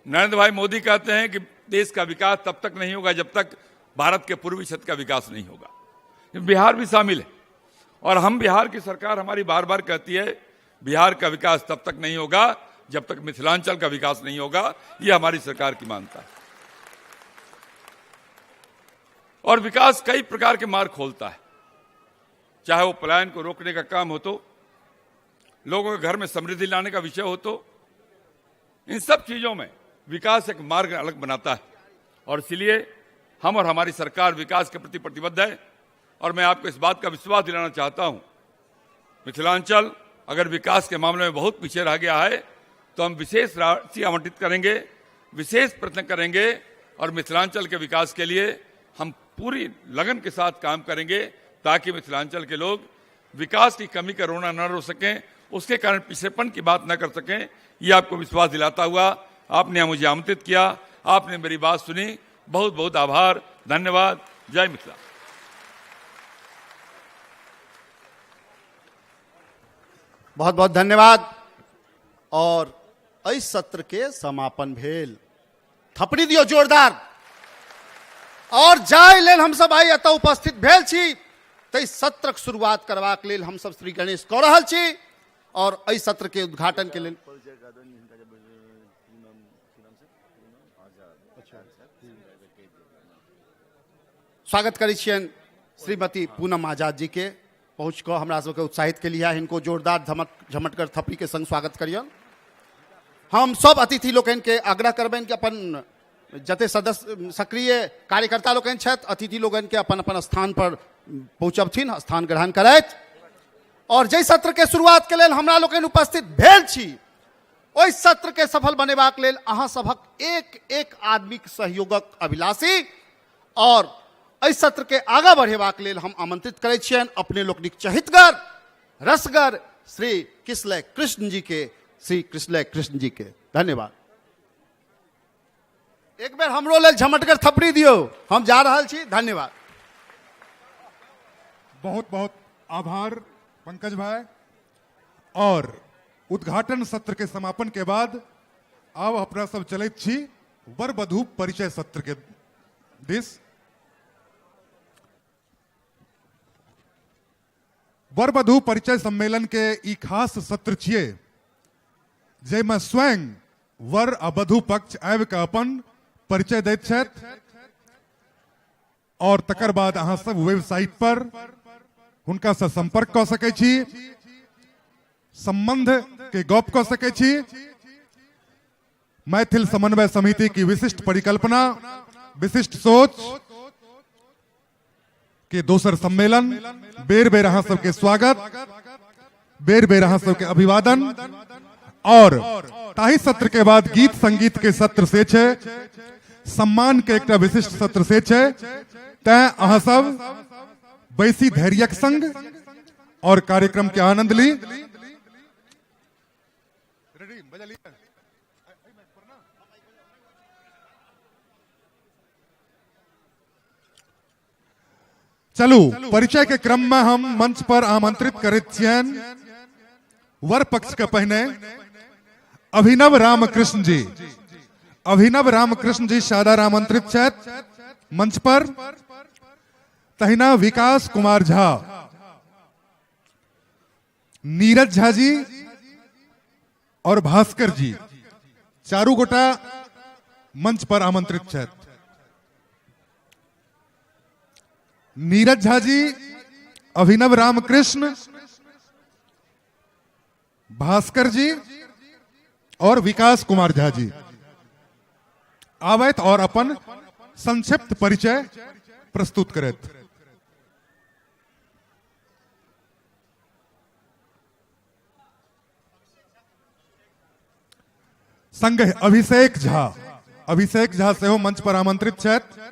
नरेंद्र भाई मोदी कहते हैं कि देश का विकास तब तक नहीं होगा जब तक भारत के पूर्वी क्षेत्र का विकास नहीं होगा। बिहार भी शामिल है और हम बिहार की सरकार हमारी बार बार कहती है बिहार का विकास तब तक नहीं होगा जब तक मिथिलांचल का विकास नहीं होगा। ये हमारी सरकार की मानता है। और विकास कई प्रकार के मार्ग खोलता है, चाहे वो पलायन को रोकने का काम हो तो, लोगों के घर में समृद्धि लाने का विषय हो तो, इन सब चीजों में विकास एक मार्ग अलग बनाता है। और इसलिए हम और हमारी सरकार विकास के प्रति प्रतिबद्ध है। और मैं आपको इस बात का विश्वास दिलाना चाहता हूं, मिथिलांचल अगर विकास के मामले में बहुत पीछे रह गया है तो हम विशेष राशि आवंटित करेंगे, विशेष प्रयत्न करेंगे और मिथिलांचल के विकास के लिए हम पूरी लगन के साथ काम करेंगे, ताकि मिथिलांचल के लोग विकास की कमी का रोना न रो सकें, उसके कारण पिछड़ेपन की बात न कर सकें। ये आपको विश्वास दिलाता हुआ आपने मुझे आमंत्रित किया, आपने मेरी बात सुनी, बहुत बहुत आभार, धन्यवाद, जय मिथिला। बहुत बहुत धन्यवाद। और एहि सत्र के समापन भेल। थपड़ी दियो जोरदार। और जाय लेल हम सब आइ एतऽ उपस्थित भेल छी, ताहि सत्रक शुरुआत करबाक लेल हम सब श्री गणेश कऽ रहल छी। और एहि सत्र के उद्घाटन के लेल स्वागत करै छियनि श्रीमती पूनम आजाद जी के। पहुँच कऽ हमरा सबके उत्साहित के लिए हिनको जोरदार झमटकर थप्पी के संग स्वागत करियन। हम सब अतिथि लोकनि के आग्रह करबनि कि अपन जते सदस्य सक्रिय कार्यकर्ता लोकनि छथि, अतिथि लोकनि के अपन अपन स्थान पर पहुँचबथिन, स्थान ग्रहण करथि। और जाहि सत्र के शुरुआत के लेल हमरा लोकनि उपस्थित भेल छी, ओहि सत्र के सफल बनेबाक लेल अहाँ सभक एक एक आदमीक सहयोगक अभिलाषी। और एहि सत्र के आगाँ बढ़ेबाक लेल हम आमंत्रित करै छियनि अपने लोकनिक चहितगर रसगर श्री किसलय कृष्ण जी के, श्री किसलय कृष्ण जी के। धन्यवाद। एक बेर हमरो लेल झमटगर थपड़ी दियौ, हम जा रहल छी। धन्यवाद। बहुत बहुत आभार पंकज भाई। और उद्घाटन सत्र के समापन के बाद आब अपना सब चलैत छी वर वधू परिचय सत्र के दिस। वर वधू परिचय सम्मेलन के ई खास सत्र छियै जाहिमे स्वयं वर आ वधू पक्ष आबि कऽ अपन परिचय दैत छथि और तकर बाद अहाँ सब वेबसाइट पर हुनका से संपर्क कऽ सकै छी, संबंध के गप कऽ सकै छी। मैथिल समन्वय समिति की विशिष्ट परिकल्पना, विशिष्ट सोच के दोसर सम्मेलन। बेर बेर अहाँ सबके स्वागत, बेर बेर अहाँ सबके अभिवादन। और ताहि सत्र के बाद गीत संगीत के सत्र से छै, सम्मान के एकटा विशिष्ट सत्र से छै, तैं अहाँ सब बैसी धैर्यक संग और कार्यक्रम के आनंद ली। चलू परिचय के क्रम में हम मंच पर आमंत्रित करैत छियनि वर पक्ष के पहिने अभिनव रामकृष्ण जी। अभिनव रामकृष्ण जी सादर आमंत्रित छथि मंच पर। तहिना विकास कुमार झा, नीरज झा जी और भास्कर जी, चारू गोटा मंच पर आमंत्रित छथि। नीरज झा जी, अभिनव रामकृष्ण, भास्कर जी और विकास कुमार झा जी। आबथि और अपन संक्षिप्त परिचय प्रस्तुत करथि। संगहि अभिषेक झा, अभिषेक झा सेहो मंच पर आमंत्रित छथि।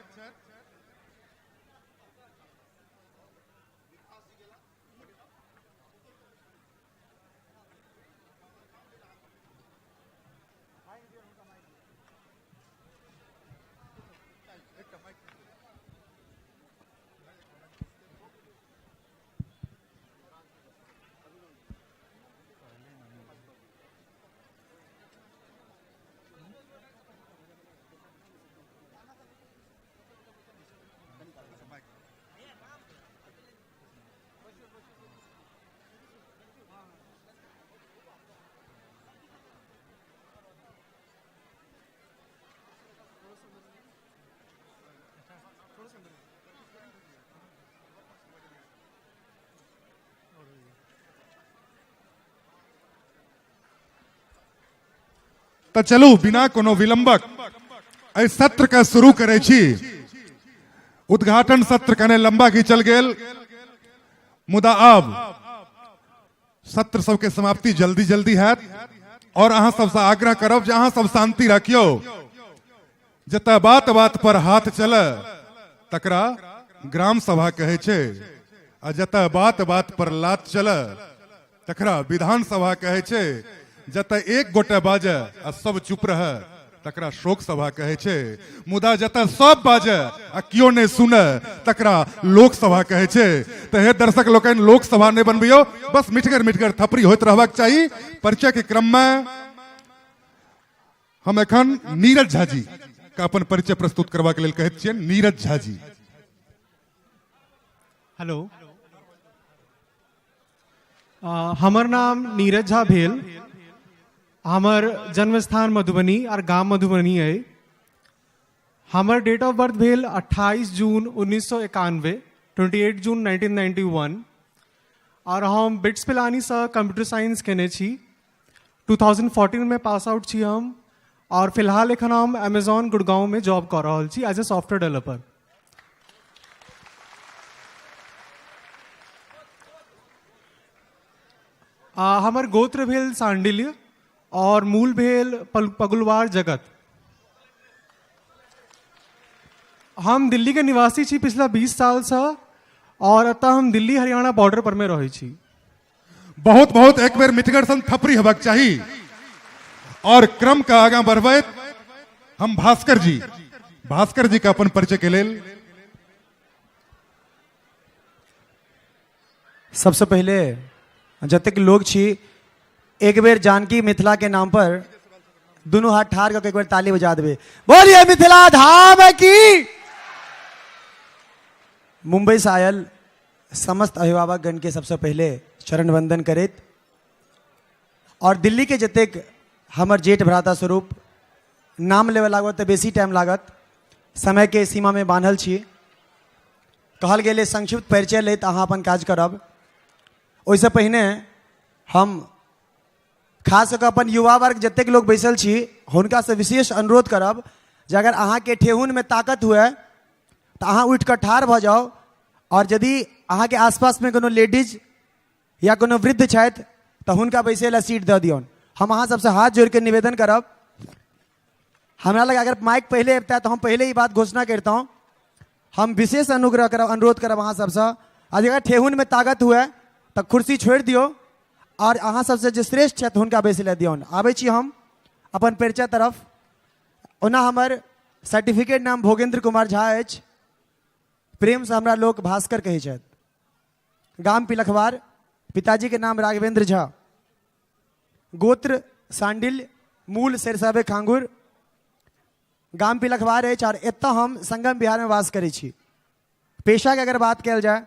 तऽ चलू बिना कोनो विलंबक एहि सत्र के शुरू करै छी। उद्घाटन सत्र कने लंबा घिंचल गेल, मुदा आब सत्र सबके समाप्ति जल्दी जल्दी हैत और अहाँ सबसँ आग्रह करब जे अहाँ सब शांति रखियौ। जतऽ बात बात पर हाथ चले तकरा ग्राम सभा कहै छै, आ जतऽ बात बात पर लात चले तकरा विधानसभा कहै छै। जतऽ एक गोटे बाजै आ सब चुप रहै तकरा शोक सभा कहै छै, मुदा जतऽ सब बाजै आ कियो नहि सुनै तकरा लोकसभा कहै छै। तऽ हे दर्शक लोकनि, लोकसभा नहि बनबियौ, बस मिठगर मिठगर थपड़ी होइत रहबाक चाही। परिचय के क्रम में हम एखन नीरज झा जी के अपन परिचय प्रस्तुत करबाक लेल कहैत छियनि। नीरज झा जी। हेलो, हमर नाम नीरज झा भेल। हमर जन्म स्थान मधुबनी और गाम मधुबनी है। हमर डेट ऑफ बर्थ भेल 28 जून 1991, 28 जून 1991। और हम बिट्स पिलानीसँ कंप्यूटर साइंस केने छी। 2014 में पास आउट छी हम और फिलहाल एखन हम अमेजॉन गुड़गांव में जॉब कऽ रहल छी एज ए सॉफ्टवेयर डेवलपर। हमर गोत्र भेल सांडिल्य और मूल भेल पगुलवार जगत। हम दिल्ली के निवासी छी पिछला 20 सालसँ और एतऽ हम दिल्ली हरियाणा बॉर्डर पर में रहै छी। बहुत बहुत एक बेर मिठगर सन थपड़ी हेबाक चाही। और क्रम के आगा बढ़बैत हम भास्कर जी, भास्कर जी के अपन परिचय के लेल। सबसे पहले जतेक लोग छी एक बेर जानकी मिथिला के नाम पर दुनू हाथ ठार कऽ एक बेर ताली बजा देबै। बोलिए मिथिला धाम की। मुंबई से आयल समस्त अभिभावकगण के सबसे पहले चरण वंदन करैत और दिल्ली के जतेक हमर जेठ भ्राता स्वरूप नाम लेबऽ लागत तऽ बेसी टाइम लागत, समय के सीमा में बान्हल छी। कहल गेलै संक्षिप्त परिचय लैत अहाँ अपन काज करब। ओहिसँ पहिने हम खास कऽ अपन युवा वर्ग जतेक लोग बैसल छी हुनकासँ विशेष अनुरोध करब जे अगर अहाँके ठेहुनमे ताकत हुए तऽ अहाँ उठि कऽ ठाढ़ भऽ जाउ और यदि अहाँके आसपासमे कोनो लेडीज या कोनो वृद्ध छथि तऽ हुनका बैसै लए सीट दऽ दियौन। हम अहाँ सबसँ हाथ जोड़िके निवेदन करब, हमरा लग अगर माइक पहिले अबितै तऽ हम पहिले ई बात घोषणा करितहुँ। हम विशेष अनुग्रह करब, अनुरोध करब अहाँ सबसँ, आ अगर ठेहुनमे ताकत हुए तऽ कुर्सी छोड़ि दियौ और अहाँ सबसँ जे श्रेष्ठ छथि हुनका बैसै लए दियौन। आबै छी हम अपन परिचय तरफ। ओना हमर सर्टिफिकेट नाम भोगेंद्र कुमार झा अछि, प्रेमसँ हमरा लोक भास्कर कहै छथि। गाम पिलखवार, पिताजीके नाम राघवेंद्र झा, गोत्र सांडिल, मूल सरिसबे खांगुर, गाम पिलखवार अछि और एतऽ हम संगम बिहारमे वास करै छी। पेशाके अगर बात कयल जाय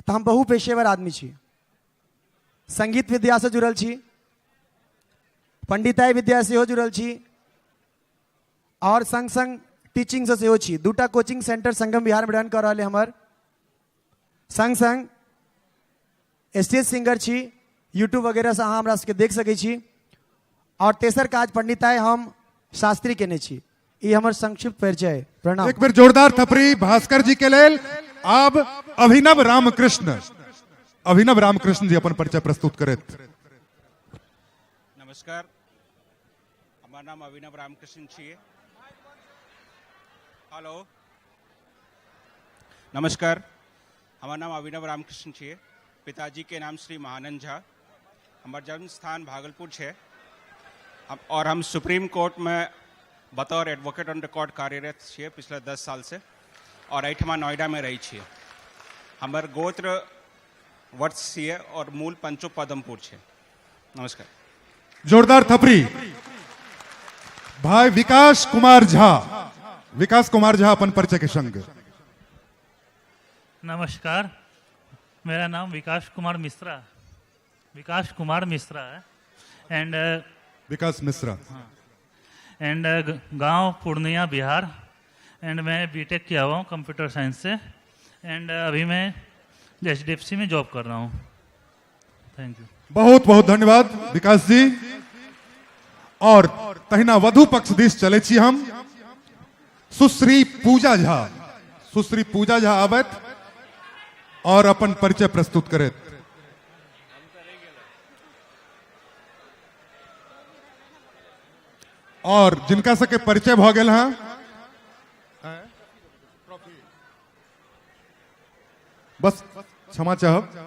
तऽ हम बहुपेशेवर आदमी छी। संगीत विद्यासँ जुड़ल छी, पंडिताई विद्या सेहो जुड़ल छी और संग संग टीचिंगसँ सेहो छी। दूटा कोचिंग सेंटर संगम बिहारमे रन कऽ रहल हमर। संग संग स्टेज सिंगर छी, यूट्यूब वगैरहसँ अहाँ हमरा सबके देख सकै छी। और तेसर काज पंडिताई हम शास्त्री केने छी। ई हमर संक्षिप्त परिचय। प्रणाम। एक बेर जोरदार थपड़ी भास्कर जी के लेल। आब अभिनव रामकृष्ण, अभिनव रामकृष्ण जी अपन परिचय प्रस्तुत करैत। नमस्कार, हमर नाम अभिनव रामकृष्ण छियै। हेलो, नमस्कार, हमर नाम अभिनव रामकृष्ण छियै। पिताजी के नाम श्री महानंद झा। हमर जन्म स्थान भागलपुर छै और हम सुप्रीम कोर्ट में बतौर एडवोकेट ऑन रिकॉर्ड कार्यरत छियै पिछला 10 साल से और एहिठमा नोएडा में रहै छियै। हमर गोत्र वत्स छियै और मूल पंचो पदमपुर छै। नमस्कार। जोरदार थपड़ी भाई विकास कुमार झा। विकास कुमार झा अपन परिचय के संग। नमस्कार, मेरा नाम विकास कुमार मिश्रा, विकास कुमार मिश्रा है एंड विकास मिश्रा। हाँ, एंड गांव पूर्णिया बिहार। एंड मैं बीटेक किया हुआ हूँ कंप्यूटर साइंस से एंड अभी मैं HDFC में जॉब कर रहा हूँ। Thank you. बहुत बहुत धन्यवाद विकास जी। और तहिना वधु पक्ष दिस चले छी हम। सुश्री पूजा झा, सुश्री पूजा झा आबैत और अपन परिचय प्रस्तुत करैत। और जिनका सबके परिचय भ गेल हँ, बस क्षमा चाहब।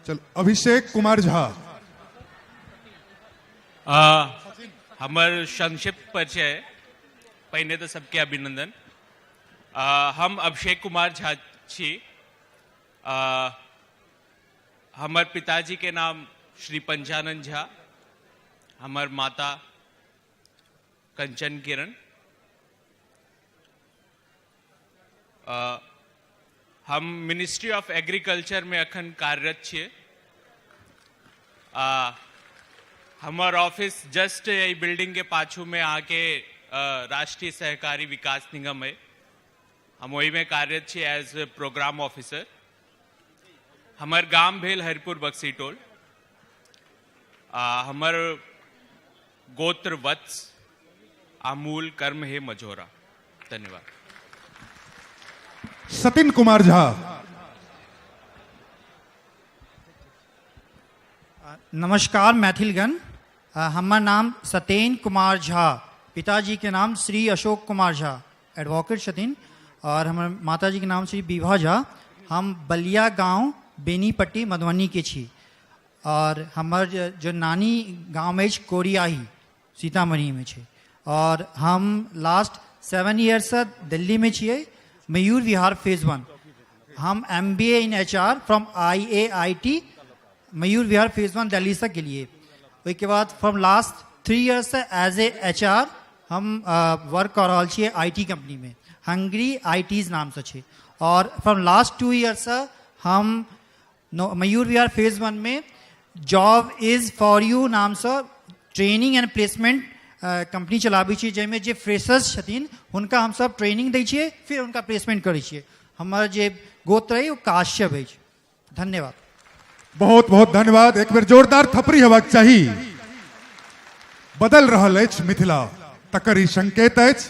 चल अभिषेक कुमार झा। हमर संक्षिप्त परिचय। पहिने तऽ सबके अभिनंदन। हम अभिषेक कुमार झा छी। हमर पिताजी के नाम श्री पंचानंद झा, हमर माता कंचन किरण। हम मिनिस्ट्री ऑफ एग्रीकल्चर में अखन कार्यरत छियै। हमर ऑफिस जस्ट एहि बिल्डिंग के पाछू में आके राष्ट्रीय सहकारी विकास निगम है, हम ओहिमे कार्यरत छी एज प्रोग्राम ऑफिसर। हमर गाम भेल हरिपुर बक्सी टोल। हमर गोत्र वत्स आ मूल कर्म हे मझोरा। धन्यवाद। सतिन कुमार झा। नमस्कार मैथिलगण, हमर नाम सत्येन कुमार झा, पिताजी के नाम श्री अशोक कुमार झा, एडवोकेट छथिन, और हमर माताजी के नाम श्री विभा झा। हम बलिया गांव बेनीपट्टी मधुबनी के छी और हमर जो नानी गाँव अछि कोरियाही सीतामढ़ी में छै। और हम लास्ट 7 ईयर्स से दिल्ली में छियै, मयूर विहार फेज 1। हम MBA in HR from IAIT Mayur Vihar phase 1 Delhi से गेलिए। ओहिके बाद from last 3 years Se as a HR हम वर्क कर रहल छियै IT company में, हंगरी आईटीज नाम से छै। और फ्रॉम लास्ट 2 ईयर्स से हम मयूर विहार फेज 1 में जॉब is for you नाम से ट्रेनिंग एंड प्लेसमेंट कंपनी चलाबै छी, जाहिमे जे फ्रेशर्स छथिन हुनका हमसब ट्रेनिंग दै छियै, फिर हुनका प्लेसमेंट करै छियै। हमर जे गोत्र अइ ओ काश्यप अछि। धन्यवाद। बहुत बहुत धन्यवाद। एक बेर जोरदार थपड़ी हेबाक चाही। बदल रहल अछि मिथिला, तकर ई संकेत अछि।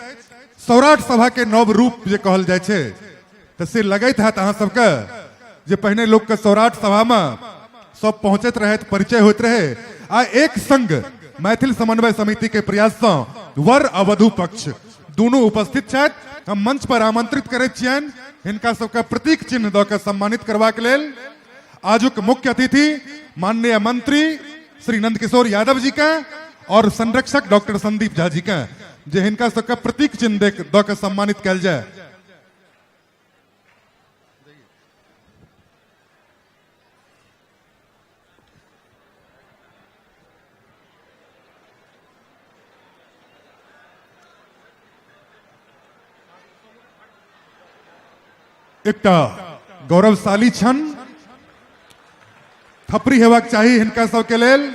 सौराठ सभा के नव रूप जे कहल जाइ छै, तऽ से लगैत हैत अहाँ सबके जे पहिने लोक के सौराठ सभा में सब पहुंचैत रहथि, परिचय होइत रहे, आ एक संग मैथिल समन्वय समिति के प्रयास सँ वर आ वधु पक्ष दुनू उपस्थित छथि। हम मंच पर आमंत्रित करैत छियनि हिनका सबके प्रतीक चिन्ह दऽ के सम्मानित करबाक लेल आजुक मुख्य अतिथि माननीय मंत्री श्री नंदकिशोर यादव जी के और संरक्षक डॉक्टर संदीप झा जी के, जे हिनका सबके प्रतीक चिन्ह दऽ के सम्मानित कयल जाय। एकटा गौरवशाली क्षण, थपड़ी हेबाक चाही हिनका सबके लेल।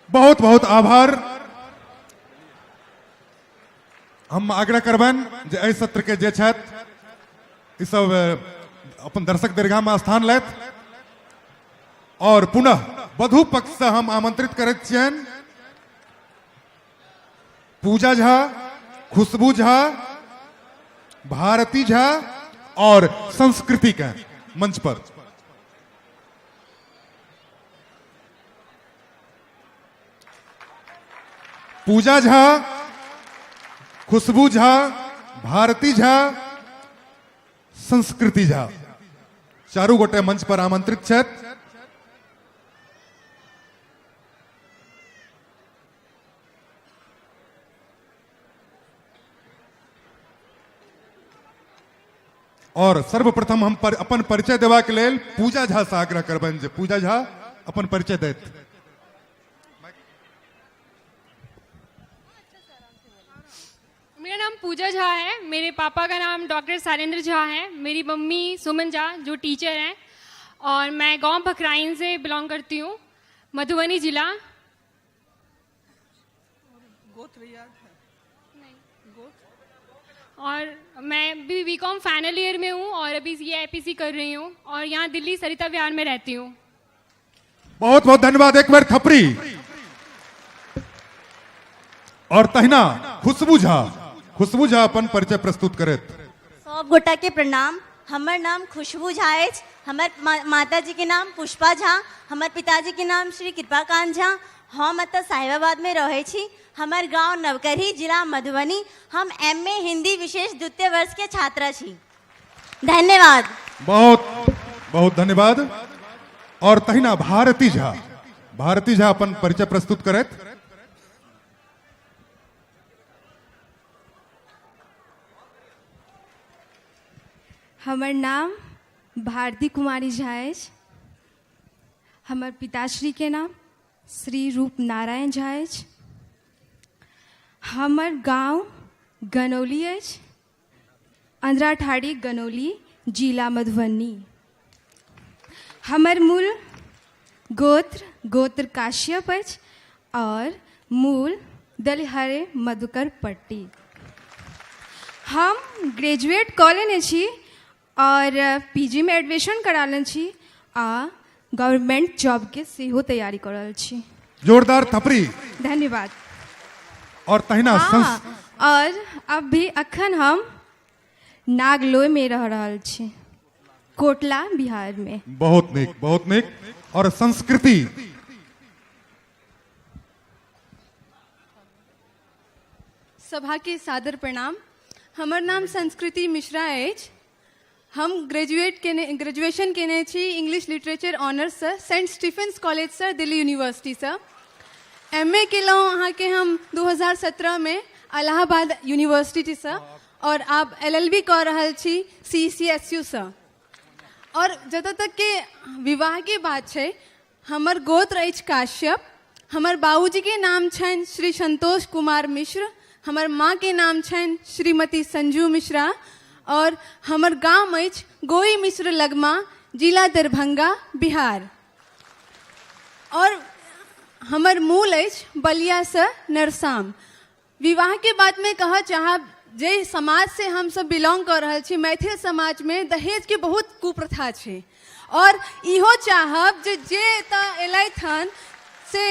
बहुत बहुत आभार। हम आग्रह करबनि जे एहि सत्र के जे छथि ई सब अपन दर्शक दीर्घा में स्थान लेत और पुनः वधु पक्ष से हम आमंत्रित करैत छियनि पूजा झा, खुशबू झा, भारती झा और संस्कृति के मंच पर। पूजा झा, खुशबू झा, भारती झा, संस्कृति झा चारू गोटे मंच पर आमंत्रित छथि। और सर्वप्रथम हम अपन परिचय देबाक लेल पूजा झा से आग्रह करबनि जे पूजा झा अपन परिचय दैत। मेरा नाम पूजा झा है, मेरे पापा का नाम डॉक्टर शैलेंद्र झा है, मेरी मम्मी सुमन झा जो टीचर हैं, और मैं गांव भखराइन से बिलोंग करती हूँ, मधुबनी जिला। और मैं भी बी कॉम फाइनल ईयर में हूँ और अभी ये I P C कर रही हूँ और यहाँ दिल्ली सरिता विहार में रहती हूँ। बहुत बहुत धन्यवाद। एक बार थपड़ी। और तहिना खुशबू झा, खुशबू झा अपन परिचय प्रस्तुत करैत। सब गोटा के प्रणाम। हमर नाम खुशबू झा अछि, हमर माताजी के नाम पुष्पा झा, हमर पिताजी के नाम श्री कृपाकांत झा। हम एतऽ साहिबाबाद में रहै छी, हमर गांव नवकरही, जिला मधुबनी। हम एम ए हिंदी विशेष द्वितीय वर्ष के छात्रा छी। धन्यवाद। बहुत बहुत धन्यवाद। और तहिना भारती झा, भारती झा अपन परिचय प्रस्तुत करैत। हमर नाम भारती कुमारी झा अछि, हमर पिताश्री के नाम श्री रूप नारायण झा अछि, हमर गांव गनौली अछि, अंधराठाड़ी गनौली, जिला मधुबनी। हमर मूल गोत्र गोत्र काश्यप अछि और मूल दलिहरे मधुकर पट्टी। हम ग्रेजुएट कऽ लेने छी और पी जी में एडमिशन करा लेने छी आ गवर्नमेंट जॉबके सेहो तैयारी कऽ रहल छी। जोरदार थपड़ी। धन्यवाद। और तहिना हाँ, और अभी अखन हम नागलोई में रह रहल छी, कोटला बिहार में। बहुत नीक, बहुत नीक। और संस्कृति। सभा के सादर प्रणाम। हमर नाम संस्कृति मिश्रा अछि। हम ग्रेजुएशन केने छी इंग्लिश लिटरेचर ऑनर्ससँ सेंट स्टीफेंस कॉलेजसँ, दिल्ली यूनिवर्सिटीसँ। एम ए केलहुँ अहाँके हम 2017मे इलाहाबाद यूनिवर्सिटीसँ और आब एल एल बी कऽ रहल छी सी सी एस यू सँ। और जतऽ तक के विवाहके बात छै, हमर गोत्र अछि काश्यप, हमर बाबूजीके नाम छनि श्री संतोष कुमार मिश्र, हमर माँके नाम छनि श्रीमती संजू मिश्रा और हमर गाम अछि गोई मिश्र लगमा, जिला दरभंगा, बिहार। और हमर मूल अछि बलियासँ नरसाम। विवाहके बातमे कहऽ चाहब जे समाजसँ हमसब बिलोंग कऽ रहल छी, मैथिल समाजमे दहेजके बहुत कुप्रथा छै और इहो चाहब जे जे एतऽ एलथि हन से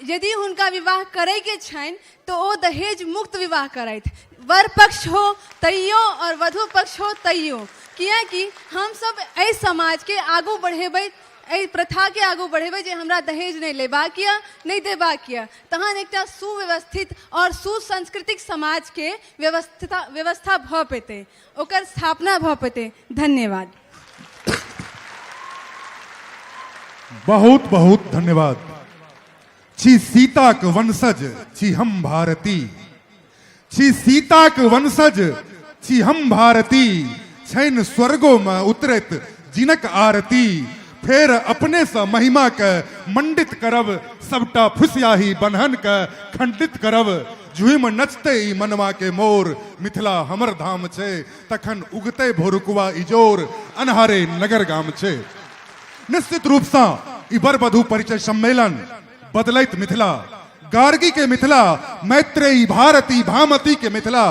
यदि हुनका विवाह करैके छनि तऽ ओ दहेज मुक्त विवाह करथि। वर पक्ष हो तैयो आओर वधु पक्ष हो तैयो, किएकि हमसभ एहि समाजके आगू बढ़ेबै, एहि प्रथाके आगू बढ़ेबै जे हमरा दहेज नहि लेबाक यऽ नहि देबाक यऽ, तहन एकटा सुव्यवस्थित आओर सुसंस्कृतिक समाजके व्यवस्था व्यवस्था भऽ पेतै, ओकर स्थापना भऽ पेतै। धन्यवाद। बहुत बहुत धन्यवाद। छी सीताक वंशज छी हम भारती, छी सीताक वंशज छी हम भारती, छैन स्वर्गो में उतरैत जिनक आरती, फेर अपने सँ महिमा के मंडित करब, सबटा फुसियाही बन्हन के खंडित करब, झुमि नचतै ई मनवा के मोर, मिथिला हमर धाम छै, तखन उगतै भोरुकवा इजोर, अन्हारे नगर गाम छै। निश्चित रूप सँ ई वर वधु परिचय सम्मेलन बदलैत मिथिला, गार्गी के मिथिला, मैत्रेयी भारती भामती के मिथिला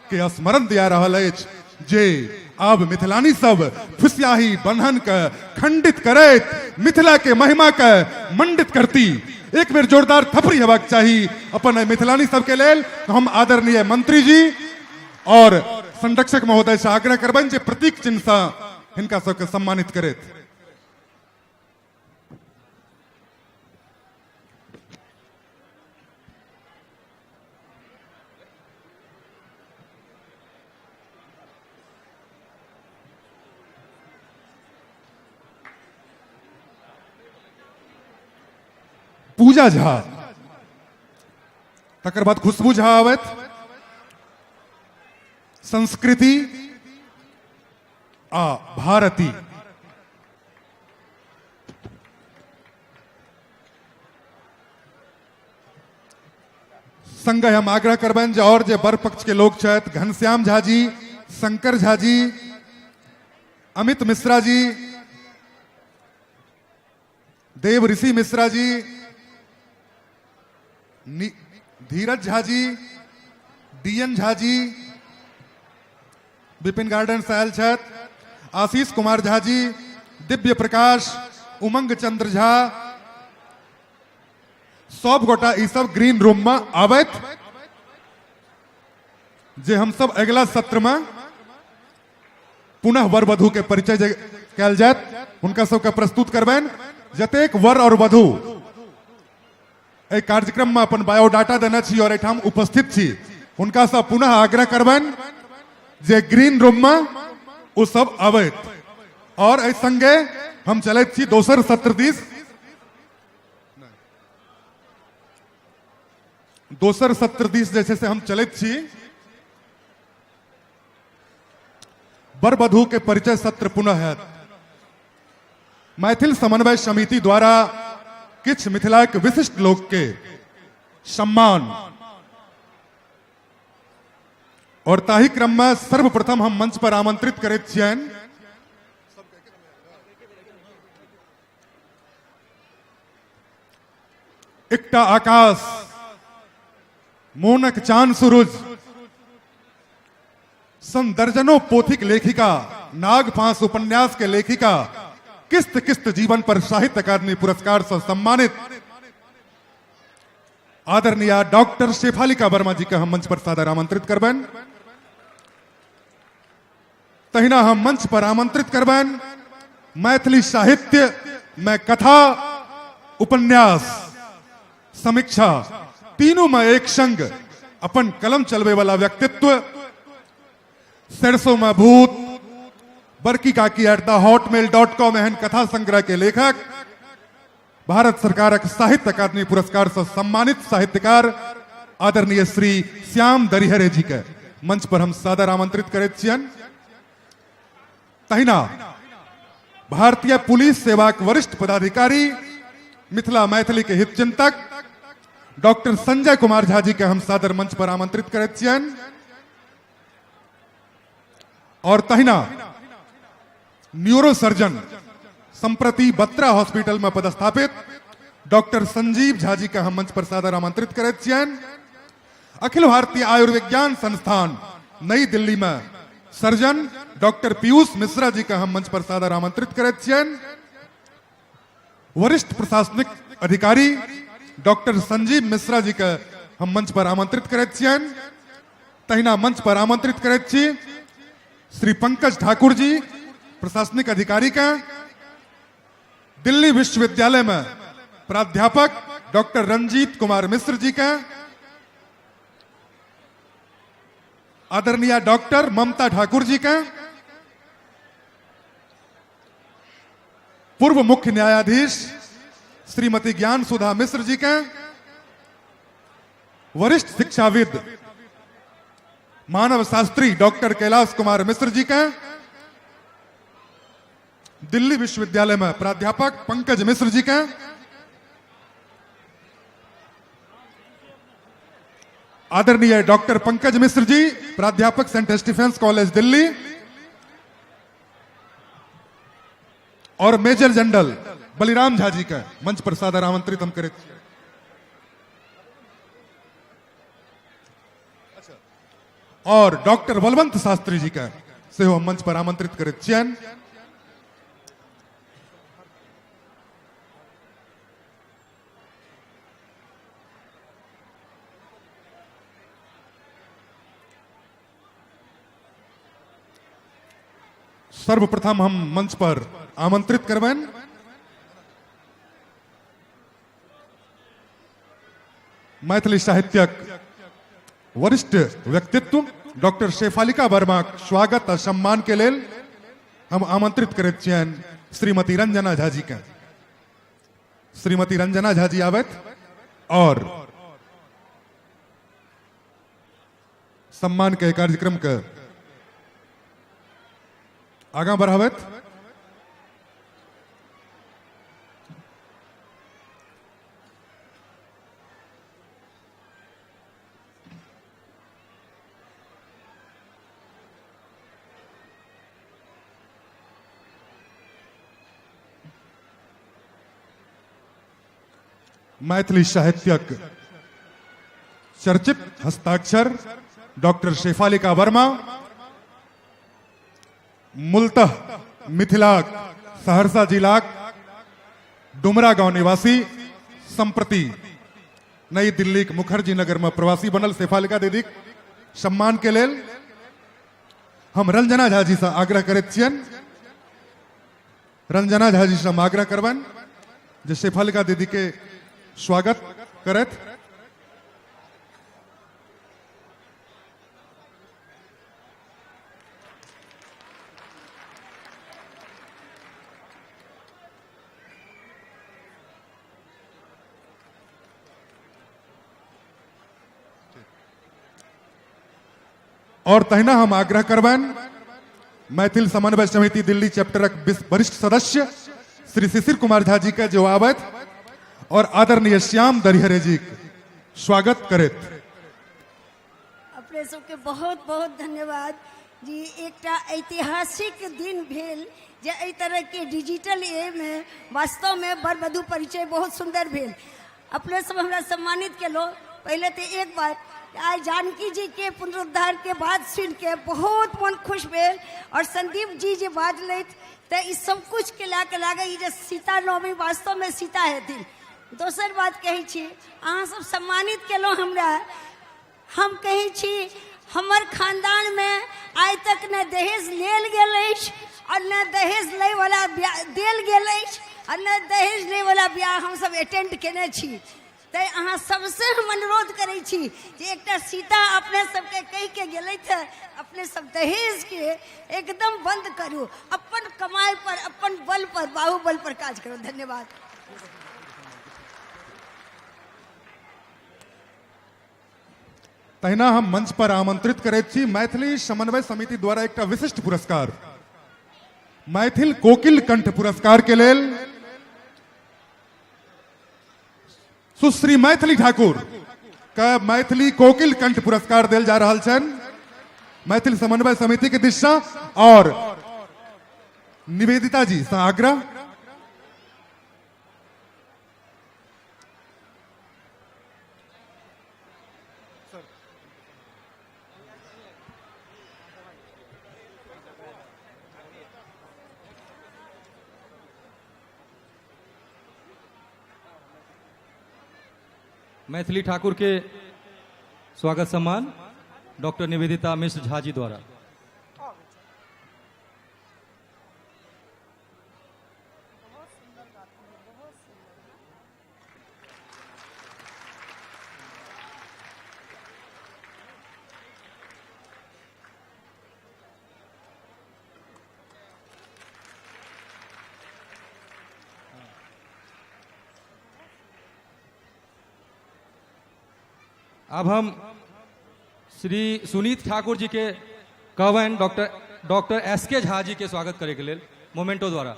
के स्मरण दिया रहल अछि जे आब मिथिलानी सब फुसियाही बन्हन के खंडित करैत मिथिला के महिमा के मंडित करती। एक बेर जोरदार थपड़ी हेबाक चाही अपन एहि मिथिलानी सबके लेल। हम आदरणीय मंत्री जी और संरक्षक महोदय से आग्रह करबनि जे प्रतीक चिन्ह से हिनका सबके सम्मानित करैत। पूजा झा, तकर बाद खुशबू झा आबथि, संस्कृति आ भारती। संगे हम आग्रह करबनि जे और जे वर पक्ष के लोग छथि, घनश्याम झा जी, शंकर झा जी, अमित मिश्रा जी, देव ऋषि मिश्रा जी, धीरज झा जी, डीएन झा जी, विपिन गार्डन से आयल छथि, आशीष कुमार झा जी, दिव्य प्रकाश, उमंग चंद्र झा, सब गोटा ई सब ग्रीन रूम में आबैत जे हम सब अगिला सत्र में पुनः वर वधु के परिचय जे कयल जायत हुनका सबके प्रस्तुत करबनि। जतेक वर और वधु एहि कार्यक्रम में अपन बायोडाटा देने छी और एहिठाम उपस्थित छी हुनका से पुनः आग्रह करबनि जे ग्रीन रूम में ओ सब आबैत। और एहि संगे हम चलैत छी दोसर सत्र दिस। दोसर सत्र दिस जे छै से हम चलैत छी। वर वधु के परिचय सत्र पुनः हैत। मैथिल समन्वय समिति द्वारा किछु मिथिलाक विशिष्ट लोक के सम्मान और ताहि क्रम में सर्वप्रथम हम मंच पर आमंत्रित करैत छियनि एकटा आकाश, मोनक चान सुरुज सन दर्जनों पोथीक लेखिका, नाग फांस उपन्यास के लेखिका, किस्त किस्त जीवन पर साहित्य अकादमी पुरस्कार से सम्मानित आदरणीय डॉक्टर शेफालिका वर्मा जी के हम मंच पर सादर आमंत्रित करबनि। तहिना हम मंच पर आमंत्रित करबनि मैथिली साहित्य में कथा, उपन्यास, समीक्षा तीनों में एक संग अपन कलम चलबे वाला व्यक्तित्व, सरसों में भूत, बड़की काकी एट the hotmail.com एहन कथा संग्रह के लेखक, भारत सरकारक साहित्य अकादमी पुरस्कार से सम्मानित साहित्यकार आदरणीय श्री श्याम दरिहरे जी के मंच पर हम सादर आमंत्रित करैत छियनि। तहिना भारतीय पुलिस सेवाक वरिष्ठ पदाधिकारी, मिथिला मैथिली के हित चिंतक डॉक्टर संजय कुमार झा जी के हम सादर मंच पर आमंत्रित करैत छियनि। और तहिना न्यूरो सर्जन संप्रति बत्रा हॉस्पिटल में पदस्थापित डॉक्टर संजीव झा जी के हम मंच पर सादर आमंत्रित करैत छियनि। अखिल भारतीय आयुर्विज्ञान संस्थान नई दिल्ली में सर्जन डॉक्टर पीयूष मिश्रा जी के हम मंच पर सादर आमंत्रित करैत छियनि। वरिष्ठ प्रशासनिक अधिकारी डॉक्टर संजीव मिश्रा जी के हम मंच पर आमंत्रित करैत छियनि। तहिना मंच पर आमंत्रित करैत छी श्री पंकज ठाकुर जी, प्रशासनिक अधिकारी के, दिल्ली विश्वविद्यालय में प्राध्यापक डॉक्टर रंजीत कुमार मिश्र जी के, आदरणीय डॉक्टर ममता ठाकुर जी के, पूर्व मुख्य न्यायाधीश श्रीमती ज्ञान सुधा मिश्र जी के, वरिष्ठ शिक्षाविद मानव शास्त्री डॉक्टर कैलाश कुमार मिश्र जी के, दिल्ली विश्वविद्यालय में प्राध्यापक पंकज मिश्र जी के, आदरणीय डॉक्टर पंकज मिश्र जी, प्राध्यापक सेंट स्टीफेंस कॉलेज दिल्ली, और मेजर जनरल बलिराम झा जी का मंच पर सादर आमंत्रित हम करैत छी। और डॉक्टर बलवंत शास्त्री जी का सेहो हम मंच पर आमंत्रित करैत छियनि। सर्वप्रथम हम मंच पर आमंत्रित करबनि मैथिली साहित्यक वरिष्ठ व्यक्तित्व डॉक्टर शेफालिका वर्माक स्वागत आ सम्मान के लेल हम आमंत्रित करैत छियनि श्रीमती रंजना झा जी के। श्रीमती रंजना झा जी आबथि और सम्मान के कार्यक्रम के आगा बढ़ाबथि। मैथिली साहित्यक चर्चित हस्ताक्षर डॉक्टर शेफालिका वर्मा, मूलतः मिथिलाक सहरसा जिलाक डुमरा गांव निवासी, संप्रति नई दिल्ली मुखर्जी नगर में प्रवासी बनल शेफालिका दीदी सम्मान के लेल हम रंजना झा जी से आग्रह करैत छियनि। रंजना झा जी से हम आग्रह करबनि जे शेफालिका दीदी के स्वागत करैत। और तहिना हम आग्रह करबनि मैथिल समन्वय समिति दिल्ली चैप्टरक वरिष्ठ सदस्य श्री शिशिर कुमार झा जी के जो आबथि और आदरणीय श्याम दरिहरे जी के स्वागत करैत। अपने सबके बहुत बहुत धन्यवाद जी। एकटा ऐतिहासिक दिन भेल जे एहि तरह के डिजिटल ए में वास्तव में वर वधु परिचय बहुत सुंदर भेल। अपने सब हमरा सम्मानित केलहुँ। पहले तो एक बात, आइ जानकी जी के पुनरुद्धार के बात सुन के बहुत मन खुश भेल और संदीप जी जे बाजलथि तऽ ई सब कुछ के लए के लागल जे सीता नवमी वास्तव में सीता हेथिन। दोसर बात कहै छी, अहाँ सब सम्मानित केलहुँ हमरा। हम कहै छी हमर खानदान में आइ तक ने दहेज लेल गेल अछि और ने दहेज लैवला ब्याह देल गेल अछि और ने दहेज लैवला ब्याह हमसब अटेंड केने छी। तैँ अहाँ सबसँ हम अनुरोध करै छी जे एकटा सीता अपने सबके कहि के गेलथि हँ, अपने सब दहेजके एकदम बंद करू, अपन कमाइ पर अपन बल पर बाहुबल पर काज करू। धन्यवाद। तहिना हम मंच पर आमंत्रित करैत छी मैथिली समन्वय समिति द्वारा एकटा विशिष्ट पुरस्कार मैथिल कोकिल कंठ पुरस्कार के लेल सुश्री मैथिली ठाकुर के मैथिली कोकिल कंठ पुरस्कार देल जा रहल छनि मैथिल समन्वय समिति के दिशा और निवेदिता जी से आग्रह। मैथिली ठाकुर के स्वागत सम्मान। डॉक्टर निवेदिता मिश्र झा जी द्वारा। अब हम श्री सुनीत ठाकुर जी के कहबनि डॉक्टर डॉक्टर एस के झा जी के स्वागत करे के लेल मोमेंटो द्वारा।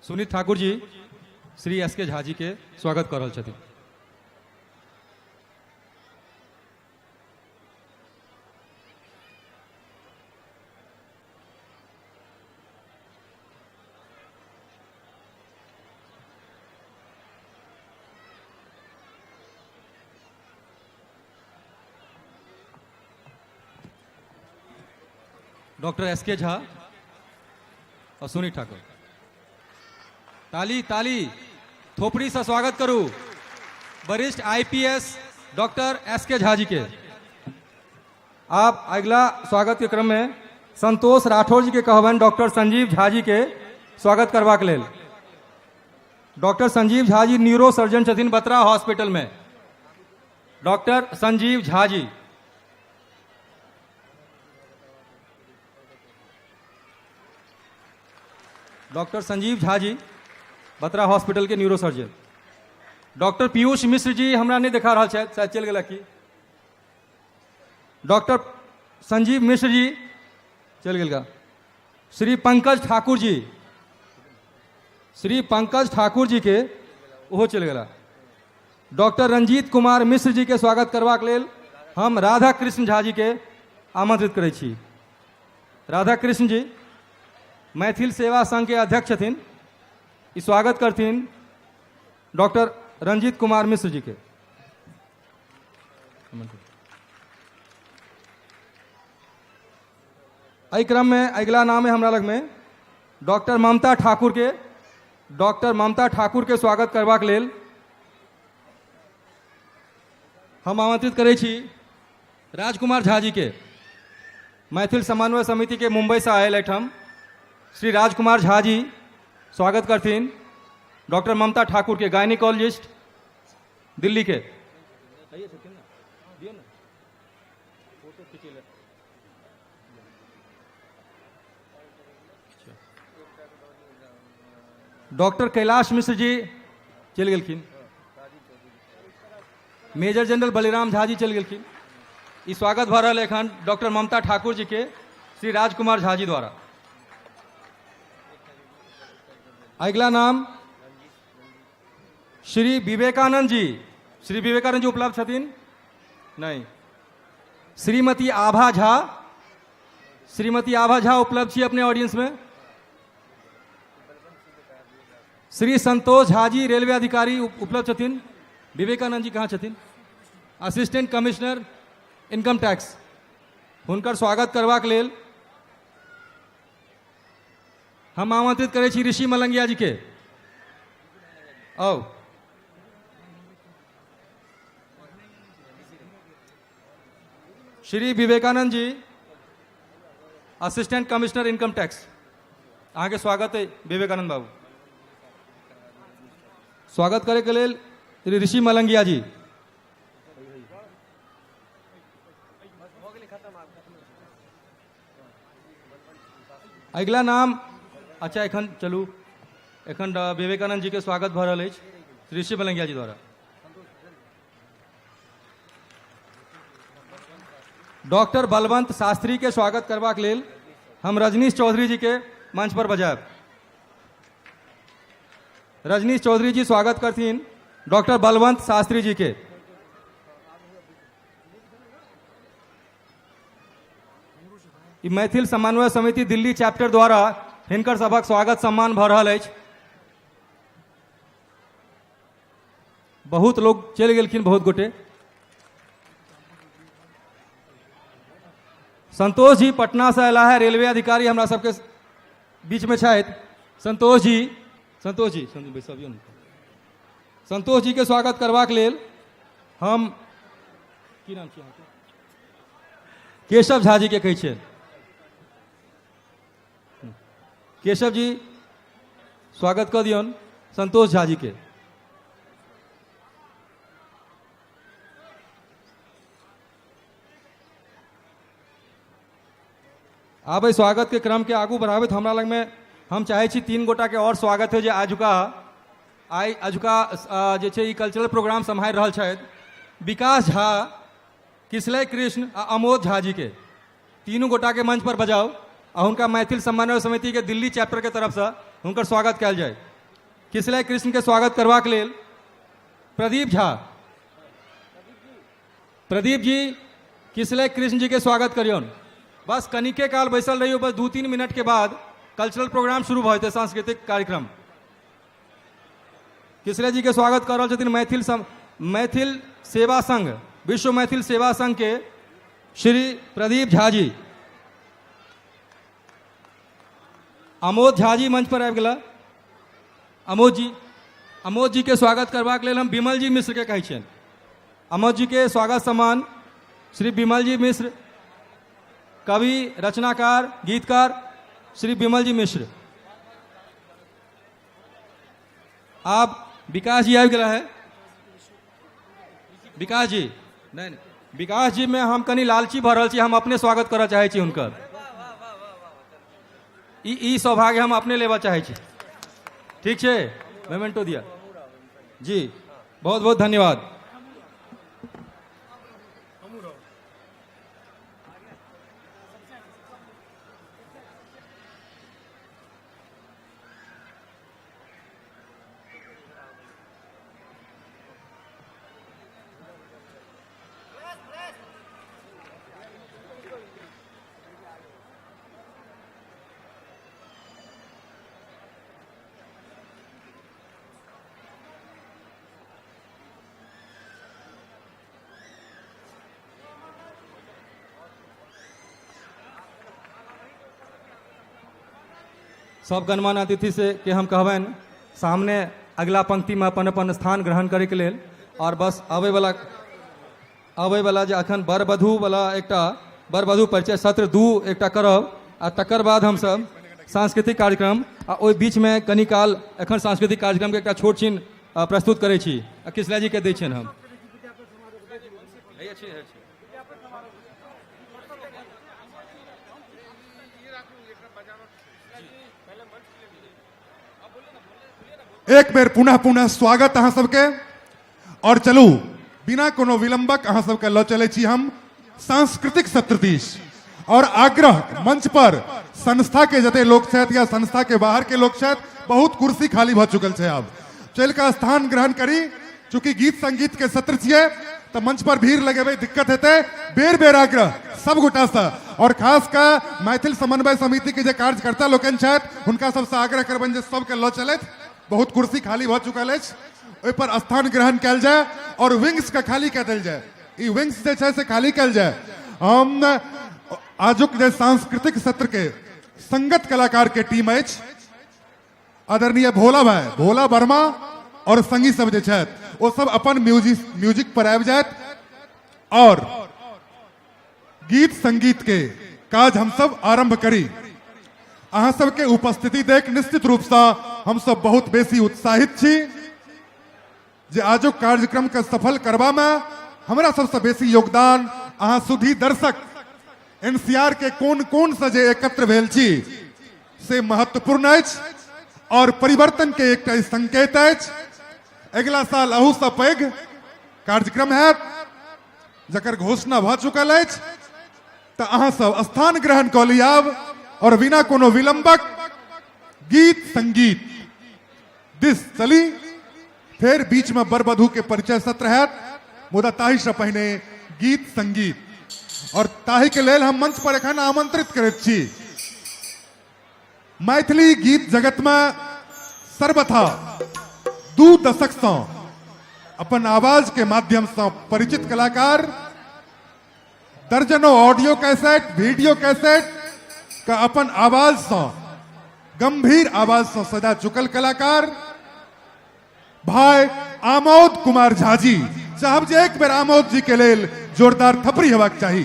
सुनीत ठाकुर जी श्री एस के झा जी के स्वागत कर रहल छथिन। डॉक्टर एस के झा और सुनीत ठाकुर, ताली ताली थोपड़ी से स्वागत करू वरिष्ठ आईपीएस डॉक्टर एस के झा जी के। आप अगला स्वागत के क्रम में संतोष राठौर जी के कहबनि डॉक्टर संजीव झा जी के स्वागत करबाक लेल। Doctor Sanjeev Jha ji neuro surgeon छथिन बत्रा हॉस्पिटल में। Doctor Sanjeev Jha ji. Doctor Sanjeev Jha ji Batra hospital के neuro surgeon. Doctor Piyush Mishra ji हमरा नहीं देखा रहल छथि, शायद चलि गेला की। डॉक्टर संजीव मिश्र जी चलि गेल का। श्री पंकज ठाकुर जी, श्री पंकज ठाकुर जी के ओहो चलि गेला। डॉक्टर रंजीत कुमार मिश्र जी के स्वागत करबाक लेल हम राधा कृष्ण झा जी के आमंत्रित करै छी। राधा कृष्ण जी मैथिल सेवा संघ के अध्यक्ष छथिन, ई स्वागत करथिन डॉक्टर रंजीत कुमार मिश्र जी के। एहि क्रम में अगिला नाम है हमरा लग में डॉक्टर ममता ठाकुर के। डॉक्टर ममता ठाकुर के स्वागत करबाक लेल हम आमंत्रित करै छी राजकुमार झा जी के, मैथिल समन्वय समिति के मुंबई से आयल एहिठाम श्री राजकुमार झा जी स्वागत करथिन डॉक्टर ममता ठाकुर के, गायनिकोलॉजिस्ट दिल्ली के। डॉक्टर कैलाश मिश्र जी चलि गेलखिन, मेजर जनरल बलिराम झा जी चलि गेलखिन। ई स्वागत भऽ रहल एखन डॉक्टर ममता ठाकुर जी के श्री राजकुमार झा जी द्वारा। अगिला नाम श्री विवेकानंद जी। श्री विवेकानंद जी उपलब्ध छथिन? नहीं। श्रीमती आभा झा, श्रीमती आभा झा उपलब्ध छी अपने ऑडियंस में? श्री संतोष झा जी रेलवे अधिकारी उपलब्ध छथिन? विवेकानंद जी कहाँ छथिन? असिस्टेंट कमिश्नर इनकम टैक्स, हुनकर स्वागत करबाक लेल हम आमंत्रित करै छी ऋषि मलंगिया जी के। आउ Shri Vivekanand ji assistant commissioner income tax, अहाँके स्वागत है विवेकानंद बाबू। स्वागत करे के लेल श्री ऋषि मलंगिया जी। अगिला नाम, अच्छा एखन चलू, एखन विवेकानंद जी के स्वागत भऽ रहल अछि ऋषि मलंगिया जी द्वारा। डॉक्टर बलवंत शास्त्री के स्वागत करबाक लेल हम रजनीश चौधरी जी के मंच पर बजायब। रजनीश चौधरी जी स्वागत करथिन डॉक्टर बलवंत शास्त्री जी के। ई मैथिल समन्वय समिति दिल्ली चैप्टर द्वारा हिनकर सभक स्वागत सम्मान भऽ रहल अछि। बहुत लोग चलि गेलखिन, बहुत गोटे। संतोष जी पटना से अयला है, रेलवे अधिकारी हमरा सबके बीच में छथि। संतोष जी, संतोष जी, संतोष भाई, सब ने। संतोष जी के स्वागत करबाक लेल हम की नाम छी अहाँके? केशव झा जी के कहै छियनि। केशव जी स्वागत कऽ दियौन संतोष झा जी के। आब एहि स्वागत के क्रम के आगू बढ़ाबैत हमरा लगमे हम चाहै छी 3 गोटा के और स्वागत है जे आजुका आइ अजुका जे छै ई कल्चरल प्रोग्राम सम्हारि रहल छथि विकास झा, किसलय कृष्ण आ अमोद झा जी के तीनू गोटा के मंच पर बजाउ आ हुनका मैथिल समन्वय समिति के दिल्ली चैप्टर के तरफसँ हुनकर स्वागत कयल जाय। किसलय कृष्ण के स्वागत करबाक लेल प्रदीप झा, प्रदीप जी किसलय कृष्ण जी के स्वागत करियौन। बस कनिके काल बैसल रहियौ, बस 2-3 मिनट के बाद कल्चरल प्रोग्राम शुरू भऽ जेतै, सांस्कृतिक कार्यक्रम। किसलय जी के स्वागत कर रहल छथिन मैथिल सेवा संघ, विश्व मैथिल सेवा संघ के श्री प्रदीप झा जी। अमोद झा जी मंच पर आबि गेला। अमोद जी के स्वागत करबाक लेल हम विमल जी मिश्र के कहै छियनि। अमोद जी के स्वागत सम्मान श्री विमल जी मिश्र, कवि, रचनाकार, गीतकार श्री विमल जी मिश्र। आप विकास जी आबि गेला है। विकास जी नहीं, नहीं, विकास जी में हम कनी लालची भऽ रहल छी, हम अपने स्वागत करऽ चाहै छी हुनकर। ई सौभाग्य हम अपने लेबऽ चाहै छी। ठीक छै, मोमेंटो दिया जी, बहुत बहुत धन्यवाद। सब गणमान्य अतिथि से के हम कहबनि सामने अगला पंक्ति में अपन अपन स्थान ग्रहण करे के लेल। और बस आबैवला जे अखन वर वधू वाला एकटा वर वधू परिचय सत्र 2 एकटा करब आ तकर बाद हमसब सांस्कृतिक कार्यक्रम आ ओहि बीच में कनी काल एखन सांस्कृतिक कार्यक्रम के एकटा छोट छिन प्रस्तुत करै छी आ किसलय जी के दै छियनि हम। एक बेर पुनः पुनः स्वागत अहाँ सबके। और चलू बिना कोनो विलंबक अहाँ सबके लऽ चलै छी हम सांस्कृतिक सत्र दिस। और आग्रह मंच पर संस्था के जते लोक छथि या संस्था के बाहर के लोक छथि, बहुत कुर्सी खाली भऽ चुकल छै, आब चलि कऽ स्थान ग्रहण करी। चूंकि गीत संगीत के सत्र छियै तऽ मंच पर भीड़ लगेबै दिक्कत हेतै। बेर बेर आग्रह सब गोटा से और खास कऽ मैथिल समन्वय समिति के जे कार्यकर्ता लोकनि छथि हुनका सबसँ आग्रह करबनि जे सबके लऽ चलथि। बहुत कुर्सी खाली भऽ चुकल अछि, ओहि पर स्थान ग्रहण कयल जाय और विंग्स के खाली कऽ देल जाय। ई विंग्स जे छै से खाली कयल जाय। हम आजुक जे सांस्कृतिक सत्र के संगत कलाकार के टीम अछि, आदरणीय भोला भाई, भोला वर्मा और संगी सब जे छथि ओ सब अपन म्यूजिक पर आबि जायत और गीत संगीत के काज हम सब आरंभ करी। अहाँ सबके उपस्थिति देख निश्चित रूप से हम सब बहुत बेसी उत्साहित छी जे आजुक कार्यक्रम के सफल करबा में हमरा सबसे बेसी योगदान अहाँ सुधी दर्शक एनसीआर के कोन कोन से जे एकत्र भेल छी से महत्वपूर्ण अछि और परिवर्तन के एकटा संकेत अछि। अगिला साल अहू से पैघ कार्यक्रम हैत जकर घोषणा भऽ चुकल अछि। तऽ अहाँ सब स्थान ग्रहण कऽ ली आब और बिना कोनो विलंबक गीत संगीत दिस चली। फेर बीच में वर वधू के परिचय सत्र हैत, मुदा ताहि से पहिने गीत संगीत और ताहि के लेल हम मंच पर एखन आमंत्रित करैत छी मैथिली गीत जगत में सर्वथा 2 दशक से अपन आवाज के माध्यम से परिचित कलाकार, दर्जनों ऑडियो कैसेट वीडियो कैसेट का अपन आवाज से, गंभीर आवाज से सजा चुकल कलाकार, भाई आमोद कुमार झा जी। चाहब जे एक बेर आमोद जी के लेल जोरदार थपड़ी हेबाक चाही।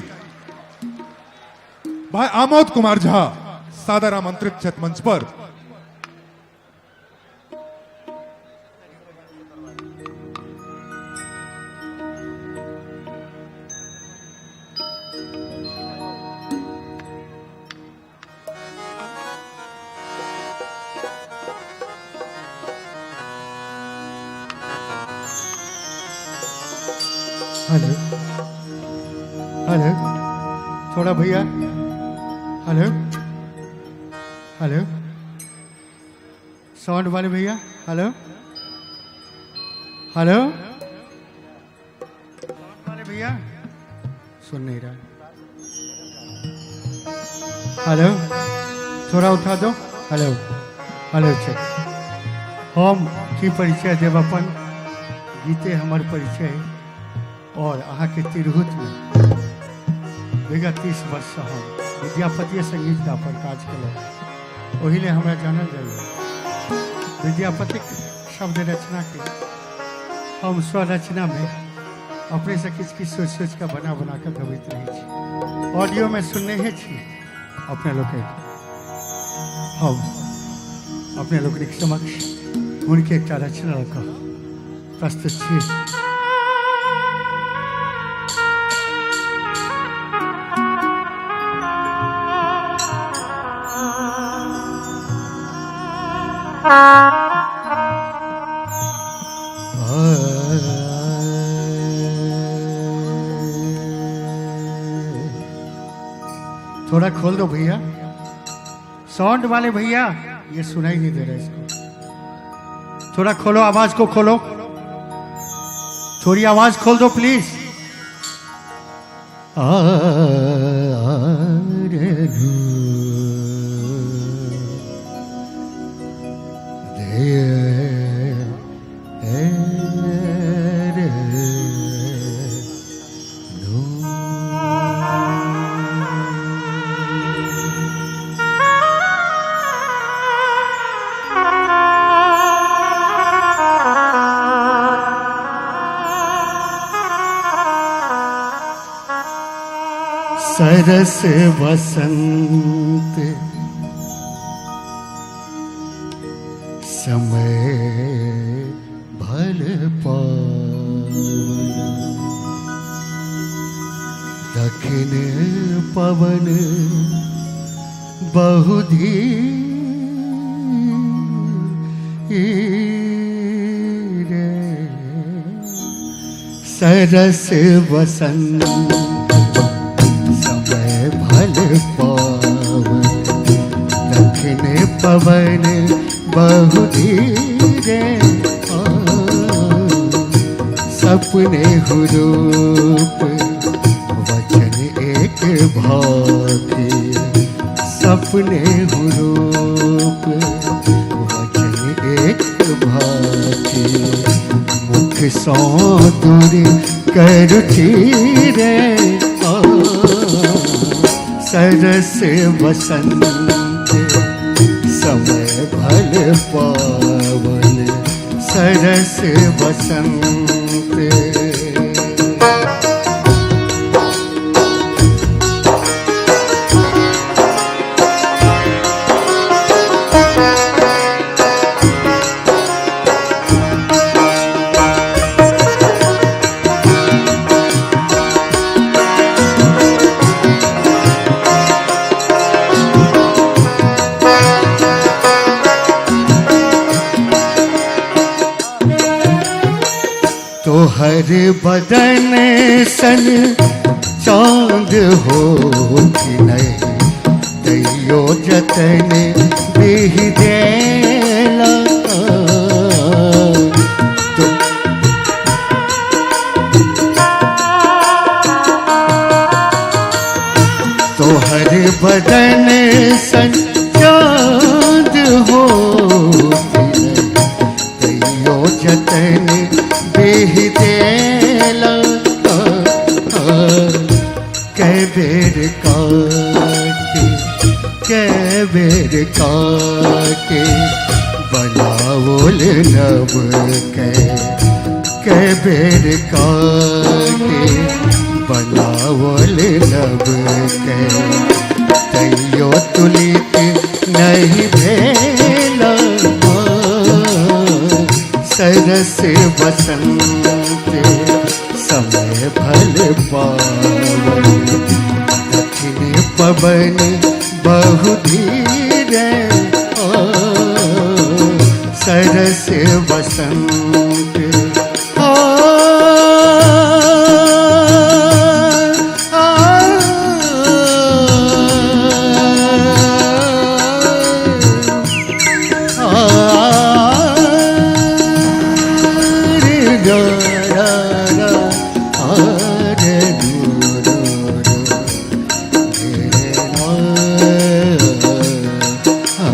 भाई आमोद कुमार झा सादर आमंत्रित छथि मंच पर। हेलो हेलो, थोड़ा भैया, हेलो हेलो, साउंड वाले भैया, हेलो हेलो, साउंड वाले भैया सुन नहीं रहा। हेलो, थोड़ा उठा दो। Hello hello, check. हम की परिचय देव अपन गीते हमर परिचय और अहाँ के तिरहुत में विगत 30 वर्ष से हम विद्यापतिय संगीत पर काज कलहुँ, ओहि ले हमरा जानल जाइए। विद्यापतिक शब्द रचना के हम स्वरचना में अपने से किछु किछु सोचि सोचि कऽ बना बना कऽ गबैत रहै छी। ऑडियो में सुनने ही छी अपने लोकनि। हम अपने लोकनिक समक्ष हुनके एकटा रचना लऽ कऽ प्रस्तुत छी। थोड़ा खोल दो भैया, साउंड वाले भैया, ये सुनाई नहीं दे रहा इसको। थोड़ा खोलो, आवाज को खोलो, थोड़ी आवाज खोल दो प्लीज। सरस वसंत समय भल पावन, दक्षिण पवन बहुधी रे। सरस वसंत समय भल पावन, दक्षिण पवन बहुधीरे। सपने हुरूप वचन एक भाखे, सपने हुरूप वचन एक भाखे। मुख सौ दूर करुचि रे। सरस वसंत समय भल पावन, सरस वसंत। तोहर बदन सन चांद हो कि नहीं, तैयो जतन बिह देला। तो तोहर बदन सन चांद हो कि नहीं, तैयो जतन बिह देला। कै बेर काटे, कै बेर काटे बनाओल नव के के बेर काटे बनाओल नव के तैयो तुलित नहीं भेल सरस बसंत समय भल पावन दक्षिण पवन बहु धीरे सरस बसंत आ, आ, आ, रे रा रा रा, आ रे रू रू रू, रे रे रा, आ।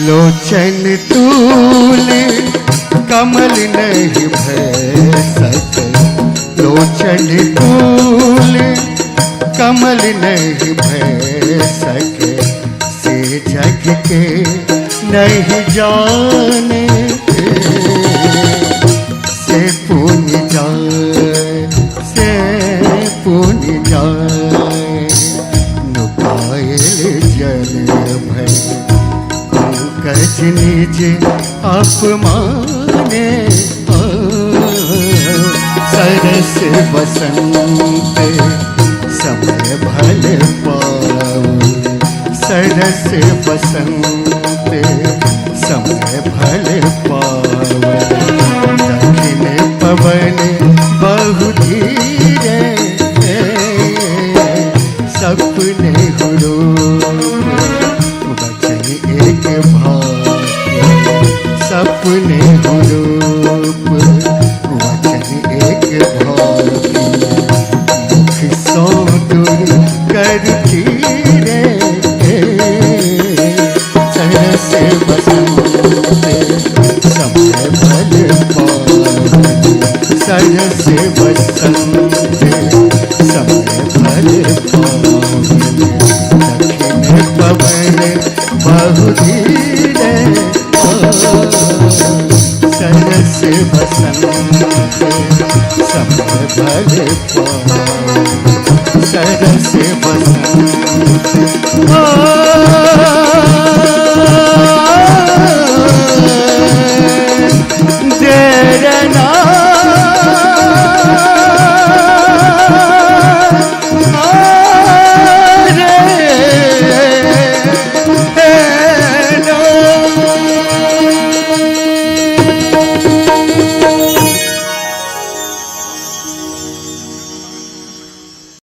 लोचन तूल कमल नहीं भय सके लोचन तूल कमल नहीं भय सके से जग के नहीं जाने से पुण्य जाए से पुण्य जाए नुकायल जल भय पंकज निज अपमाने सरस बसंत समय भल पाओ सरस बसंत समय भल पाओ दक्षिण पवन बहु धीरे सपने हुरो वचन एक भाग्य सपने रूप वचन एक भाग्य मुख सो दूर करती रे सरस बसंत समय भल पावन सरस बसंत समय भल पावन दक्षिण पवन बहु धीरे सरस बसंत समय भल पावन सरस बसंत ओ।